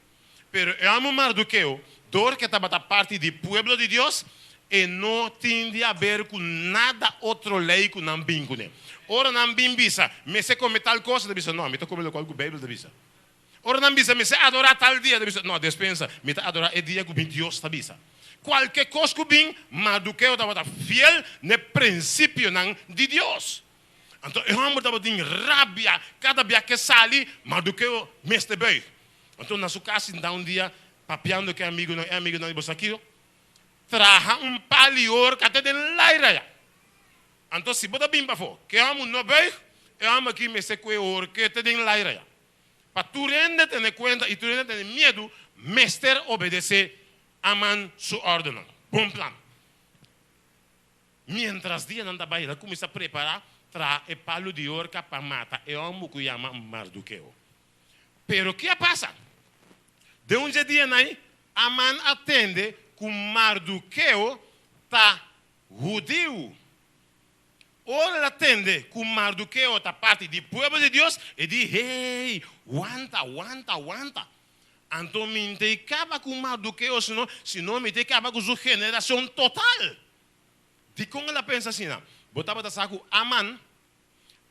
Pero e hòmber Mardukeo, dor ku e tabata parti di pueblo di Dios, e no tin di haber ku nada otro lei ku nan bin kuné. Ora nan bin bisa, Mester kome tal kos, e ta bisa, No, mi ta kome lokual ku Beibel ta bisa. Ora nan bisa, Mester adorá tal dia, ta bisa, No, despensa, mi ta adorá e dia ku mi Dios ta bisa. Kualke kos ku bin, Mardukeo tabata fiel n'e prinsipionan di Dios. Anto e hòmber tabatin rabia kada bia ku e sali, Mardukeo mester buig. Anto na su kas sinta un dia papiando ku e amigunan, e amigunan di, Bo sa kiko? Traha un pal i horka te den laira ya. Anto si bo ta bin pafó, ku e hòmber no buig, e hòmber aki mester ku e horke te den laira ya. Pa tur hende tene kuenta i tur hende tene miedu, mester obedesé Aman su òrdennan. Bon plan. Miéntras dianan ta bai, el a kuminsá prepará traha e palu di horka pa mata e hòmber ku yama Mardukeo. Pero ke a pasa? Den un dje dianan ei, Aman a tende ku Mardukeo ta hudiu. Ora el a tende ku Mardukeo ta parti di pueblo di Dios, e di, Hey, wanta, wanta, wanta! Anto mi no ta e kaba ku Mardukeo, sino, sino mi ta e kaba ku su generashon total! Dikon el a pensa asina? Bo tabata sa ku Aman,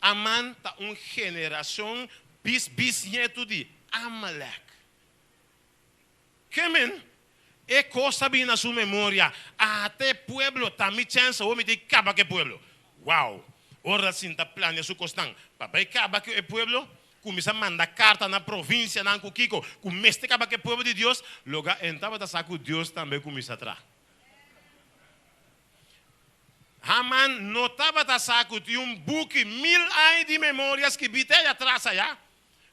Aman ta un generashon bis-bisnietu di Amalek. Ke men? E kos a bini na su memoria, Ata e pueblo ta mi chèns, awor mi tin kaba ku e pueblo. Wow! Ora el sinta plania su kosnan pa bai kaba ku e pueblo, kuminsá manda karta na provinsianan ku kiko ku mester kaba ku e pueblo di Dios, loga e no tabata sa ku Dios tambe kuminsá traha. Haman no tabata sa ku tin un buki mil aña di memoria skibí te allá atras ayá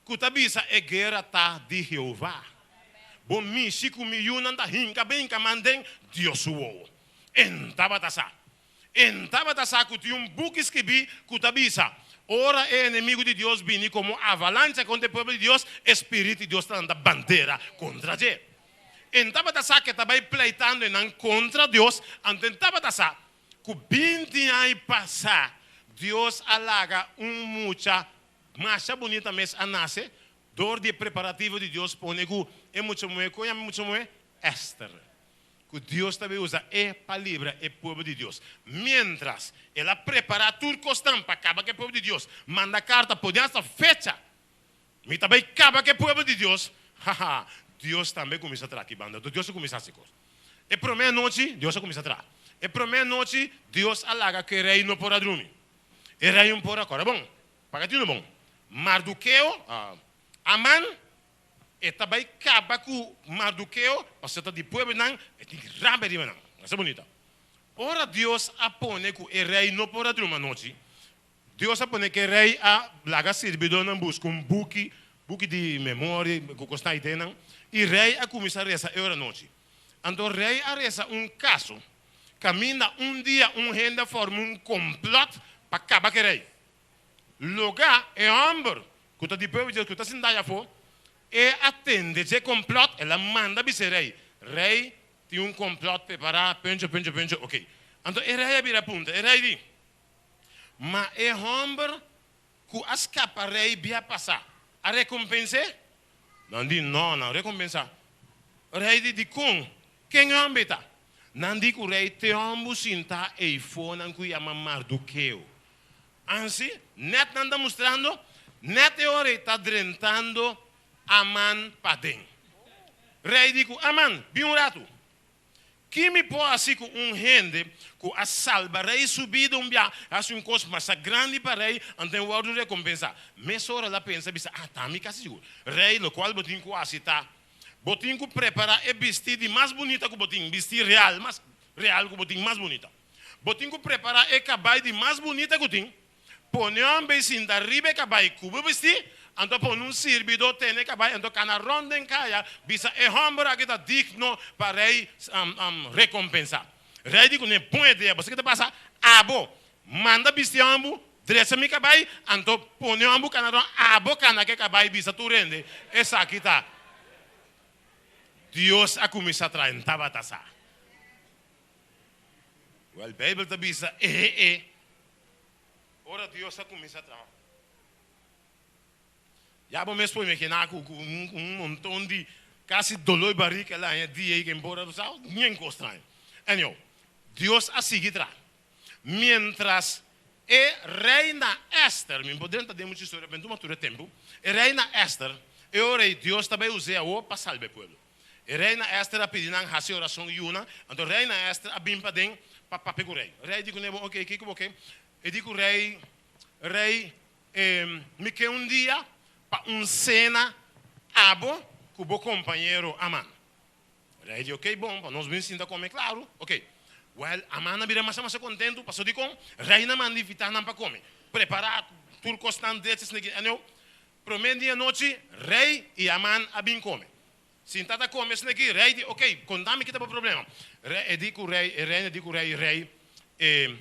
ku ta bisa e guera ta di Jehová. Bo mishi ku mi yunan ta hinka brinka man den Dios su wowo. E N tabata sa. E N tabata sa ku tin un buki skibí ku ta bisa, Ora e enemigu di Dios bini komo avalancha kontra e pueblo di Dios, e Spiritu di Dios ta lanta bandera kontra dje. E N tabata sa ku e ta bai pleitando e nan kontra Dios, anto e N tabata sa ku binti aña pasá Dios a laga un mucha Masha bunita mes a nase dor di e preparativo di Dios pone ku e mucha muhé, kon yama e mucha muhé? Ester. Ku Dios ta bay usa e pa libra e pueblo di Dios. Mientras el a prepara tur kosnan pa kaba ku e pueblo di Dios, manda karta pone hasta fecha, Mi ta bay kaba ku e pueblo di Dios, haha, Dios tambe kuminsa traha aki banda. Dios a kuminsa hasi kos. E promé anochi Dios a kuminsa traha. E promé anochi Dios a laga ku e rei no por a drumi. E rei un por a kòrda bon. Paga tinu bon. Mardukeo, Aman, e ta bai kaba ku Mardukeo pasobra ta di pueblonan, e tin rabia riba nan. Esa bunita. Ora Dios a pone ku e rei no por a drumi anochi, Dios a pone ku e rei a laga sirbidónan buska un buki, buki di memoria ku kos ta idenan, i rei a kuminsá resa e ora anochi. Anto rei a resa un kaso kaminda un dia un hende a forma un komplòt pa kaba ku e rei. Logá e hòmber ku ta di pueblo di Dios ku ta sintá ei afó, e a tende dje komplòt, el a manda bisa e rei, Rei, tin un komplòt prepará, puncho, puncho, puncho, oké. Anto e rei a bira puntra, e rei di, Ma e hòmber ku a skapa rei bia pasá, a rekompens'é? Nan di, Nò, nan rekompensá. Rei di, Dikon? Ken e hòmber ei ta? Nan di ku rei te hòmber sintá eifonan ku yama Mardukeo. Ansi, nèt nan ta mustrando, nèt e ora ei ta drentando Aman paden. Rei di ku Aman, Bin un ratu. Ki mi por hasi ku un hende ku a salba rei su bida un bia, hasi un kos masha grandi pa rei, anto e wòrdu rekompensá? Mesora el a pensa bisa, Ah, ta mi kasi sigur. Rei, lokual bo tin ku hasi ta, bo tin ku prepará e bistí di mas bunita ku bo tin, bistí real, mas real ku bo tin, mas bunita. Bo tin ku prepará e kabai di mas bunita ku tin, Pone un bei sinta riba e kabai ku bo bistí, anto pone un sirbidó tene e kabai, anto kana rònt den kaya, bisa e hòmber aki ta digno pa rei rekompensá. Rei di kuné, Bon idea, bo sa ke ta pasa? Abo manda bisti hòmber, drecha mi kabai, anto pone hòmber kana rònt, abo kana ku e kabai, bisa tur hende, Esaki ta Dios a kuminsá traha, N tabata sa. Wèl, Beibel ta bisa, E e. Ora Dios a kuminsá traha. Ya bo mes por imaginá ku un monton di kasi doló di barika el a haña dia ei ku embora sa nien kos traño. Anyhow, Dios a sigui traha. Miéntras e reina Èster, mi por drenta den muchu historia pero mi tuma tur e tempu, e reina Èster, e ora ei Dios ta bai us'é awor pa salba e pueblo. E reina Ester a pidi nan hasi orason yuna, anto reina Ester a bin paden pa papia ku rei. Rei di kuné, Bon, oke, kiko bo ke? E di ku rei, Rei, mi ke un dia pa un sena abo ku bo kompañero Aman. Rei di, Oke, bon, pa nos bin sinta kome, klaru, oke. Wèl, Aman a bira masha masha kontentu, paso dikon? Reina manda invitá nan pa kome, prepará tur kosnan drechi esaki. Aneo, promé di anochi, rei i Aman a bin kome. Sinta ta come esne aki, rey di, ok, conta mi kita bo problema. Rey, e di cu rey, e reina di cu rey, rey, e,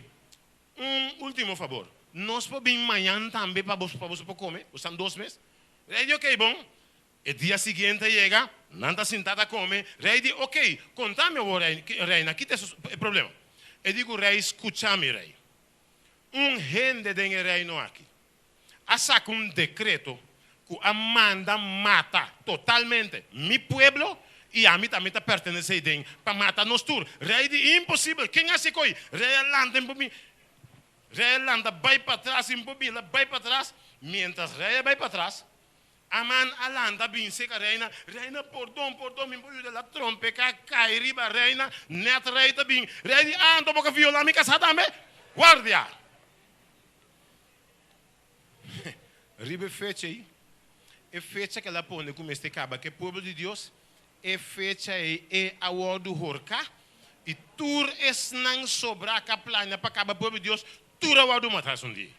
un ultimo fabor, nos por bin mañan tambe pa bo, pa boso por come, bo stan dos mes. Rey di, ok, bon. E dia siguiente a yega, nan ta sinta ta come, rey di, ok, conta mi awor, rey, reina, kita e problema. E di cu rey, scucha mi, rey, un hende den e reino aki a saka un dekreto ku a manda mata totalmente mi pueblo i ami tambe ta pertenesé den pa mata nos tur. Rei di, Imposibel! Ken hasi koi? Rei a lanta i por Rei a lanta bai patras i por bin bai patras. Miéntras rei a bai patras, Aman a lanta bin seka reina, Reina, pordon, pordon, mi por yuda. El a trompeká kai riba reina, nèt rei ta bin. Rei di, Ah, anto bo ka violá mi kasá tambe? Guardia! Riba e fecha ei, e fecha ku el a pone ku mester kaba ku e pueblo di Dios, e fecha ei e a wòrdu horká, i tur esnan sobrá ku a plania pa kaba pueblo di Dios, tur a wòrdu matá esun dia.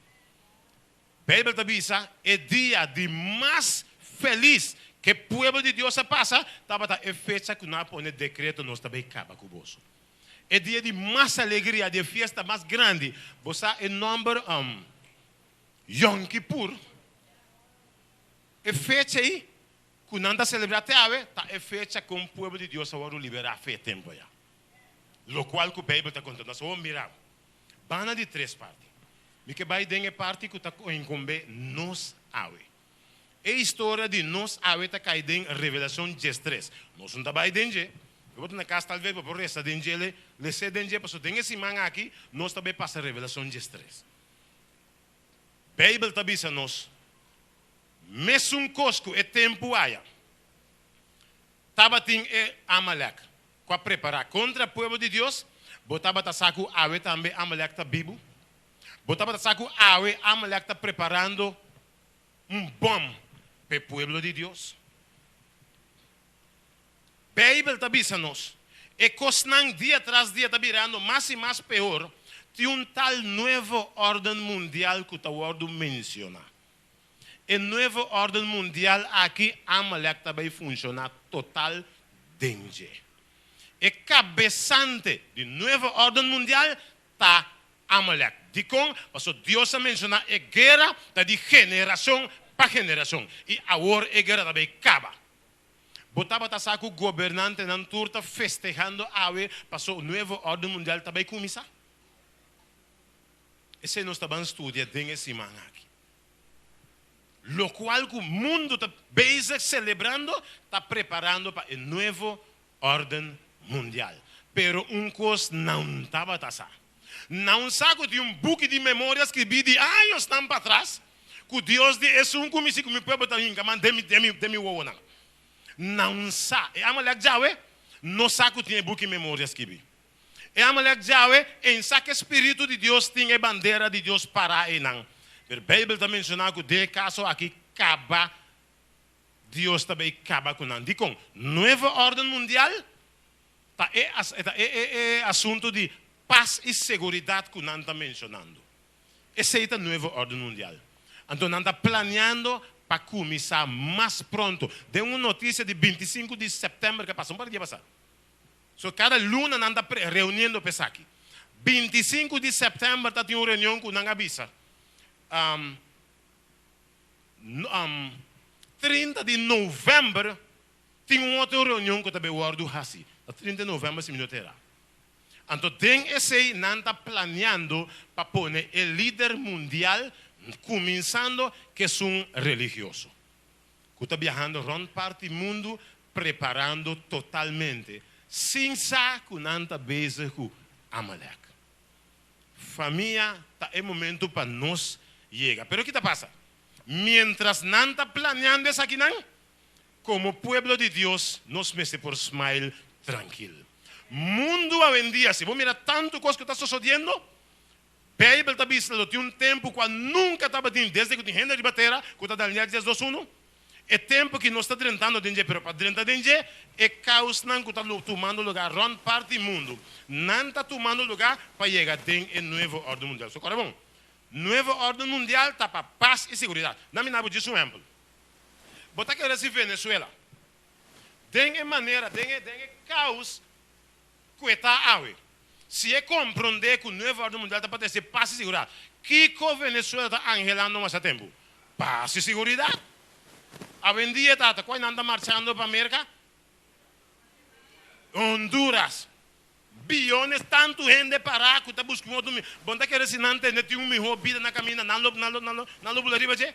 Beibel ta bisa, E dia di mas felis ku e pueblo di Dios a pasa tabata e fecha ku nan a pone dekreto, Nos ta bai kaba ku boso. E dia di mas alegria, di e fiesta mas grandi. Bo sa e nomber Yom Kippur? E fecha ei ku nan ta selebrá te awe ta e fecha ku un pueblo di Dios a wòrdu liberá fe e tempu ayá. Lokual ku Beibel ta konta nos. Awor mira, banda di tres parti. Mi ke bai den e parti ku ta inkumbé nos awe. E historia di nos awe ta kai den Revelacion diestres. Nos no ta bai den dje. Lo bo ta na cas tal vez bo por resa den dje, le les'é den dje, pasobra den e siman aki nos ta bai pasa Revelacion diestres. Bijbel ta bisa nos mesun cos cu e tempu aya tabatin e Amalek cu a prepara contra pueblo di Dios, bo tabata sa cu awe tambe Amalek ta bibu? Bo tabata sa cu awe Amalek ta preparando un bòm p'e pueblo di Dios. Beibel ta bisa nos, E kosnan dia tras dia ta birando mas i mas peor, Tin un tal nuevo orden mundial ku ta wòrdu menshoná. E nuevo orden mundial aki Amalek ta bai funshoná total den dje. E kabesante di nuevo orden mundial ta Amalek. Dikon? Pasobra Dios a menshoná e guera ta di generashon pa generashon, i awor e guera ta bai kaba. Bo tabata sa ku gobernantenan tur ta festehando awe paso nuevo orden mundial ta bai kuminsá? Esei nos ta ban studia den e siman aki. Lokual ku mundu ta bezig selebrando ta preparando pa e nuevo orden mundial. Pero un kos nan tabata sa. Nan sa ku tin un buki di memoria skribí di añosnan patras ku Dios di esun ku mi si ku mi pueblo ta hinka man den mi den mi den mi wowonan. Nan sa. E Amalek djawe no sa ku tin e buki memoria skibí. E Amalek djawe en sa ku e spiritu di Dios tin e bandera di Dios pará einan. Pero Beibel ta menshoná ku den e kaso aki kaba Dios ta bay kaba ku nan. Dikon? Nuevo orden mundial ta e ta e e e asuntu di pas i seguridat ku nan ta menshonando. Esei ta nuevo orden mundial. Anto nan ta planeando pa kuminsá mas pronto. Den un notisia di 25 di sèptèmber ku a pasa un par di dia pasá. So kada luna nan ta reuniendo pa esaki. 25 di sèptèmber ta tin un reunion ku nan a bisa. 30 di novèmber tin un otro reunion ku ta bai wòrdu hasi. Ta 30 di novèmber si mi no ta erá. Anto den esei nan ta planeando pa pone e lider mundial kuminsando ku esun religioso ku ta biahando rònt parti mundu preparando totalmente sin sa ku nan ta bezig ku Amalek. Famia ta e momento pa nos yega. Pero ki ta pasa? Mientras nan ta planeando esakinan, komo pueblo di Dios nos mester por smile trankil. Mundu awendia, si bo mira tantu kos ku ta sosodiendo, Beibel ta bisa lo tin un tempu kua nunka tabatin desde ku tin hende riba tera, ku ta Daniel 10 dos uno. E tempu ki nos ta drentando den dje, pero pa drenta den dje, e kausnan ku ta tumando lugá rònt parti mundu, nan ta tumando lugá pa yega den e nuevo órden mundial. So kòrda bon, nuevo órden mundial ta pa pas i seguridat. Na mi nabo djis un ehèmpel. Bo ta kere si Venezuela den e manera, den e den e kaus ku e ta awe, si e komprondé ku nuevo órden mundial ta pa trese pas i seguridat, kiko Venezuela ta anhelando masha tempu? Pas i seguridat. Awendia tata, kua nan ta marchando pa Merka? Honduras. Biyones tantu hende pará ku ta buska un otro mi. Bo no ta kere si nan tende tin un mihó bida na kaminda, nan lo nan lo nan lo nan lo bula riba dje?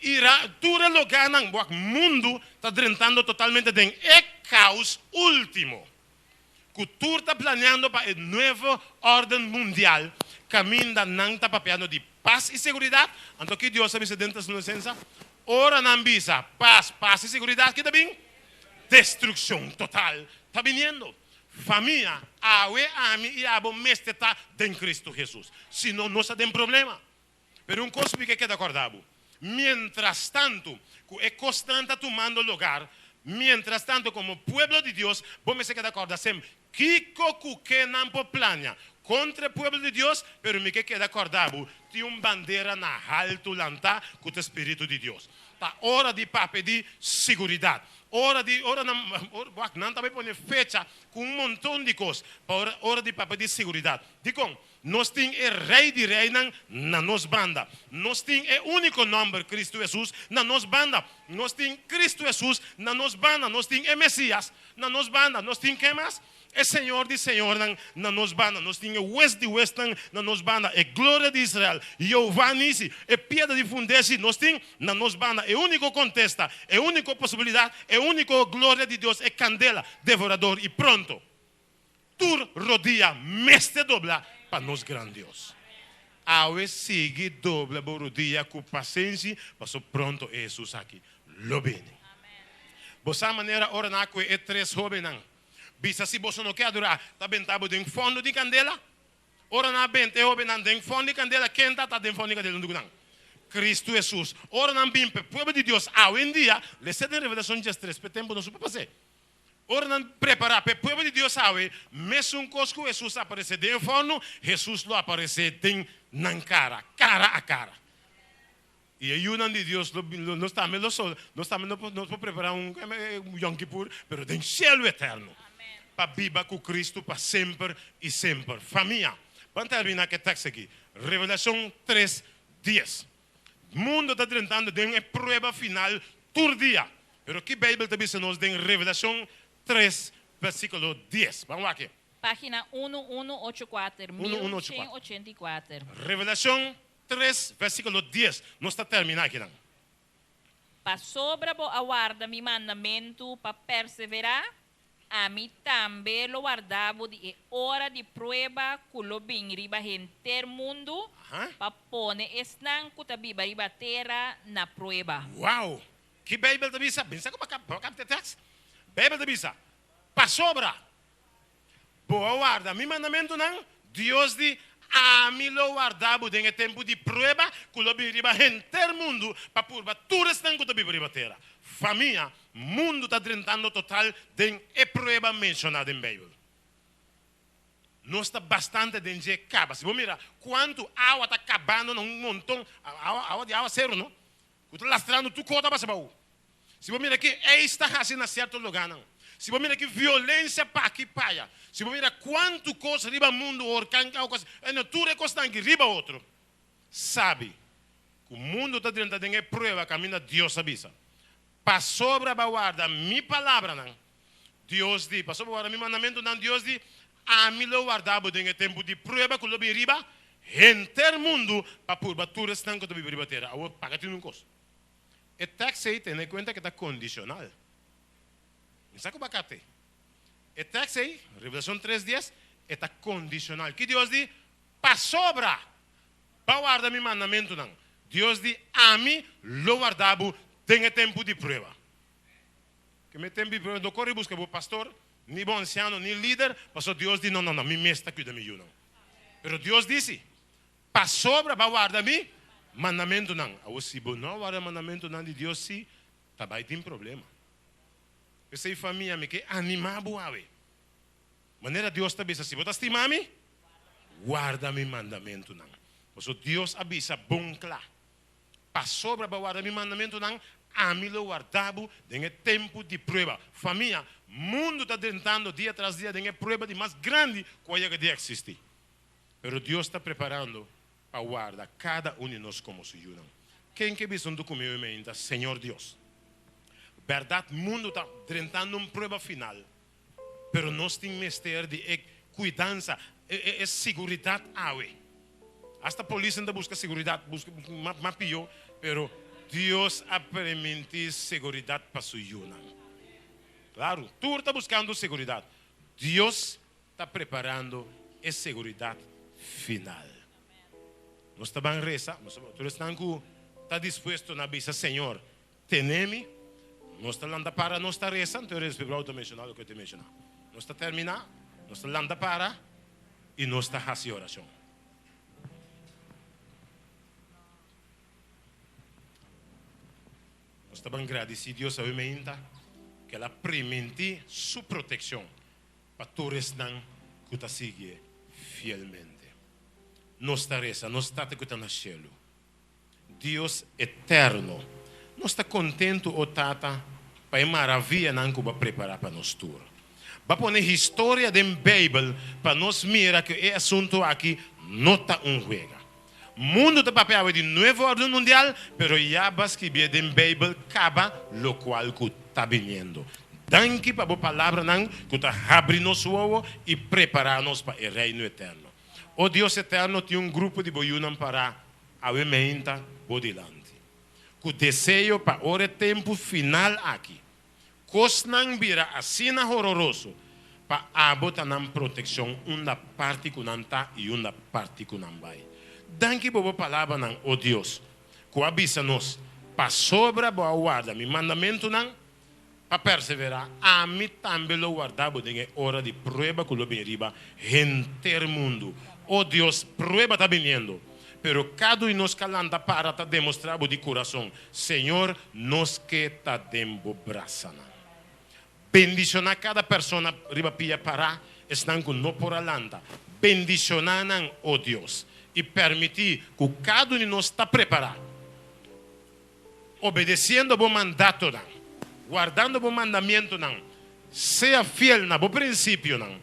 Ira, tur e logánan, bo mundu ta drentando totalmente den e kaos último ku tur ta planeando pa e nuevo órden mundial kaminda nan ta papiando di pas i seguridat. Anto ki Dios a bisa den Tesalonisensa? Ora nan bisa pas, pas i seguridat, ki ta bin? Destrukshon total ta biniendo. Famia, awe ami i abo mester ta den Kristu Hesus, sino nos ta den problema. Pero un kos mi ke keda kòrda bo, mientrastantu ku e kosnan ta tumando lugar, mientrastantu komo pueblo di Dios bo mester keda kòrda semper kiko ku ke nan por plania kontra e pueblo di Dios, pero mi ke keda kòrda bo, tin un bandera na haltu lantá ku ta spiritu di Dios. Ta ora di papia di siguridat. Ora di, ora nan, wak, nan ta bai pone fecha ku un monton di kos pa ora, ora di papia di siguridat. Dikon? Nos tin e Rei di reinan na nos banda. Nos tin e úniko nòmber, Kristu Hesus, na nos banda. Nos tin Kristu Hesus na nos banda. Nos tin e Mesias na nos banda. Nos tin ken mas? E Señor di señornan na nos banda. Nos tin e Hues di huesnan na nos banda. E Gloria di Israel, Jehová Nisi, e Piedra di Fundesi, nos tin na nos banda. E úniko kontesta, e úniko posibilidat, e úniko gloria di Dios, e kandela devorador i pronto. Tur rodia mester dobla pa nos gran Dios. Awe sigui dobla bo rodia ku pasenshi, paso pronto e Hesus aki lo bini. Bo sa manera ora nan a kue e tres hobennan, bisa si boso no ke adorá, ta benta bo den fondo di kandela? Ora nan a benta e hobennan den fondo di kandela, ken ta ta den fondo di kandela huntu ku nan? Kristu Hesus. Ora nan bin pa e pueblo di Dios awendia, lesa den Revelashon 13, p'e tempu no su pa pas'é. Ora nan prepará pa e pueblo di Dios awe, mesun kos ku Hesus a aparesé den e fòrnu, Hesus lo aparesé den nan kara, kara a kara. I e yunan di Dios lo nos tambe lo sol, nos tambe no por nos por prepará un Yom Kippur, pero den shelu eterno, pa biba ku Kristu pa semper i semper. Famia, ban terminá ku e tèkst aki, Revelashon tres, dies. Mundo ta drentando den e prueba final tur dia. Pero ki Bijbel ta bisa nos den Revelacion tres versiculo dies? Ban wak e. Pagina unu unu ocho kuater, mil shen ochenta i kuater. Revelacion tres versiculo dies. Nos ta termina akinan. Pasobra bo a warda mi mandamentu pa perseverá, Ami tambe lo warda bo di e ora di prueba ku lo bin riba henter mundu pa pone esnan ku ta biba riba tera na prueba. Wow! Ki Beibel ta bisa? Bin sa ku bo a kapta e tèks. Beibel ta bisa, Pasobra bo a warda mi mandamentunan, Dios di, Ami lo warda bo den e tempu di prueba ku lo bin riba henter mundu pa purba tur esnan ku ta biba riba tera. Famia, mundu ta drentando total den e prueba menshoná den Beibel. Nos ta bastante den dje kaba. Si bo mira kuantu awa ta kabando na un monton, awa, awa di awaseru no, ku ta lastrando tur kos ta basa bou. Si bo mira ki eis ta hasi na sierto lugánan, si bo mira ki violensia pa aki pa aya, si bo mira kuantu kos riba mundu, horkan, kos, e tur e kosnan aki riba otro, sabi ku mundu ta drenta den e prueba kaminda Dios a bisa, Pasobra bo a warda mi palabranan, Dios di, pasobra bo a warda mi mandamentunan, Dios di, ami lo warda bo den e tempu di prueba ku lo bin riba henter mundu pa purba tur esnan ku ta biba riba tera. Awor, paga tin un kos. E tèks ei tene kuenta ku ta kondishonal. Mi sa ku bo a kapta ei. E tèks ei, Revelashon tres dies, e ta kondishonal. Ki Dios di? Pasobra bo a warda mi mandamentunan, Dios di, ami lo warda bo den e tempu di prueba. Ke mi tempu di prueba no kore buska bo pastor, ni bo ansiano, ni lider, pasobra Dios di, no, no, no, mi mes ta kuida mi yunan. Pero Dios disi, Pasobra bo a warda mi mandamentunan. Awor si bo no a warda mandamentunan di Dios si, ta bai tin problema. P'esei famia mi ke animá bo awe. Manera Dios ta bisa, si bo ta stima mi, warda mi mandamentunan. Pasobra Dios a bisa bon kla, Pasobra bo a warda mi mandamentunan, ami lo warda bo den e tempu di prueba. Famia, mundu ta drentando dia tras dia den e prueba di mas grandi ku a yega di eksistí. Pero Dios ta preparando pa warda kada un di nos komo su yunan. Ken ke bisa huntu ku mi hoy mainta, Señor Dios, bèrdat mundu ta drentando un prueba final, pero nos tin mester di e kuidansa, e e siguridat awe. Asta polisnan ta buska siguridat, buska mas pió, pero Dios a permití siguridat pa su yunan. Klaru, tur ta buskando siguridat. Dios ta preparando e seguridat final. Nos ta ban resa, tur esnan ku ta dispuesto na bisa, Señor, tene mi, nos ta lanta para, nos ta resa, anto e Brou ta menshoná loke e ta menshoná. Nos ta terminá, nos ta lanta para i nos ta hasi orashon. Nos ta ban gradisí Dios awe meinta ku el a primintí su protekshon pa tur esnan ku ta siguié fielmente. Nos ta resa, Nos Tata ku ta na shelu, Dios eterno, nos ta kontentu, o Tata, pa e maravianan ku Bo a prepará pa nos tur. Bo a pone historia den Beibel pa nos mira ku e asuntu aki no ta un huega. Mundu ta papia awe di nuevo orden mundial, pero ya bo a skibié den Beibel kaba lokual ku ta biniendo. Danki pa bo palabranan ku ta habri nos wowo i prepará nos pa e Reino eterno. O Dios eterno, tin un grupo di bo yunan pará awe meinta bo dilanti, ku deseo pa ora e tempu final aki Kosnan bira asina hororoso pa abo ta nan protekshon unda parti ku nan ta i unda parti ku nan bai. Danki bo bo palabranan, o Dios, ku a bisa nos, Pasobra bo a warda mi mandamentunan pa perseverá, ami tambe lo warda bo den e ora di prueba ku lo bin riba henter mundu. O Dios, prueba ta biniendo, pero kada un di nos ka lanta para ta demostrá bo di kurason, Señor, nos ke ta den bo brasanan. Bendishoná kada persona riba pia pará, esnan ku no por a lanta. Bendishoná nan, o Dios, i permití ku kada un di nos ta prepará, obedesiendo bo mandatonan, wardando bo mandamientonan, sea fiel na bo prinsipionan,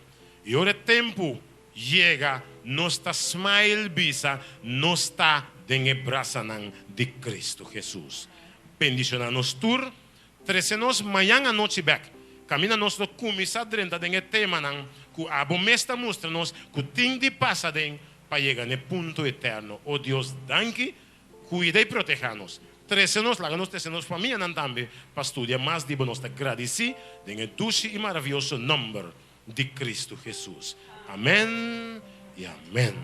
i ora e tempu yega, nos ta smile bisa nos ta den e brasanan di Kristu Hesus. Bendishoná nos tur. Trese nos mañan anochi bek, kaminda nos lo kuminsá drenta den e temanan ku abo mes ta mustra nos ku tin di pasa den pa yega n'e punto eterno. O Dios, danki, kuida i protehá nos. Trese nos, laga nos trese nos famianan tambe pa studia mas di bo. Nos ta gradisí den e dushi i maravioso nòmber di Kristu Hesus. Amèn i amèn.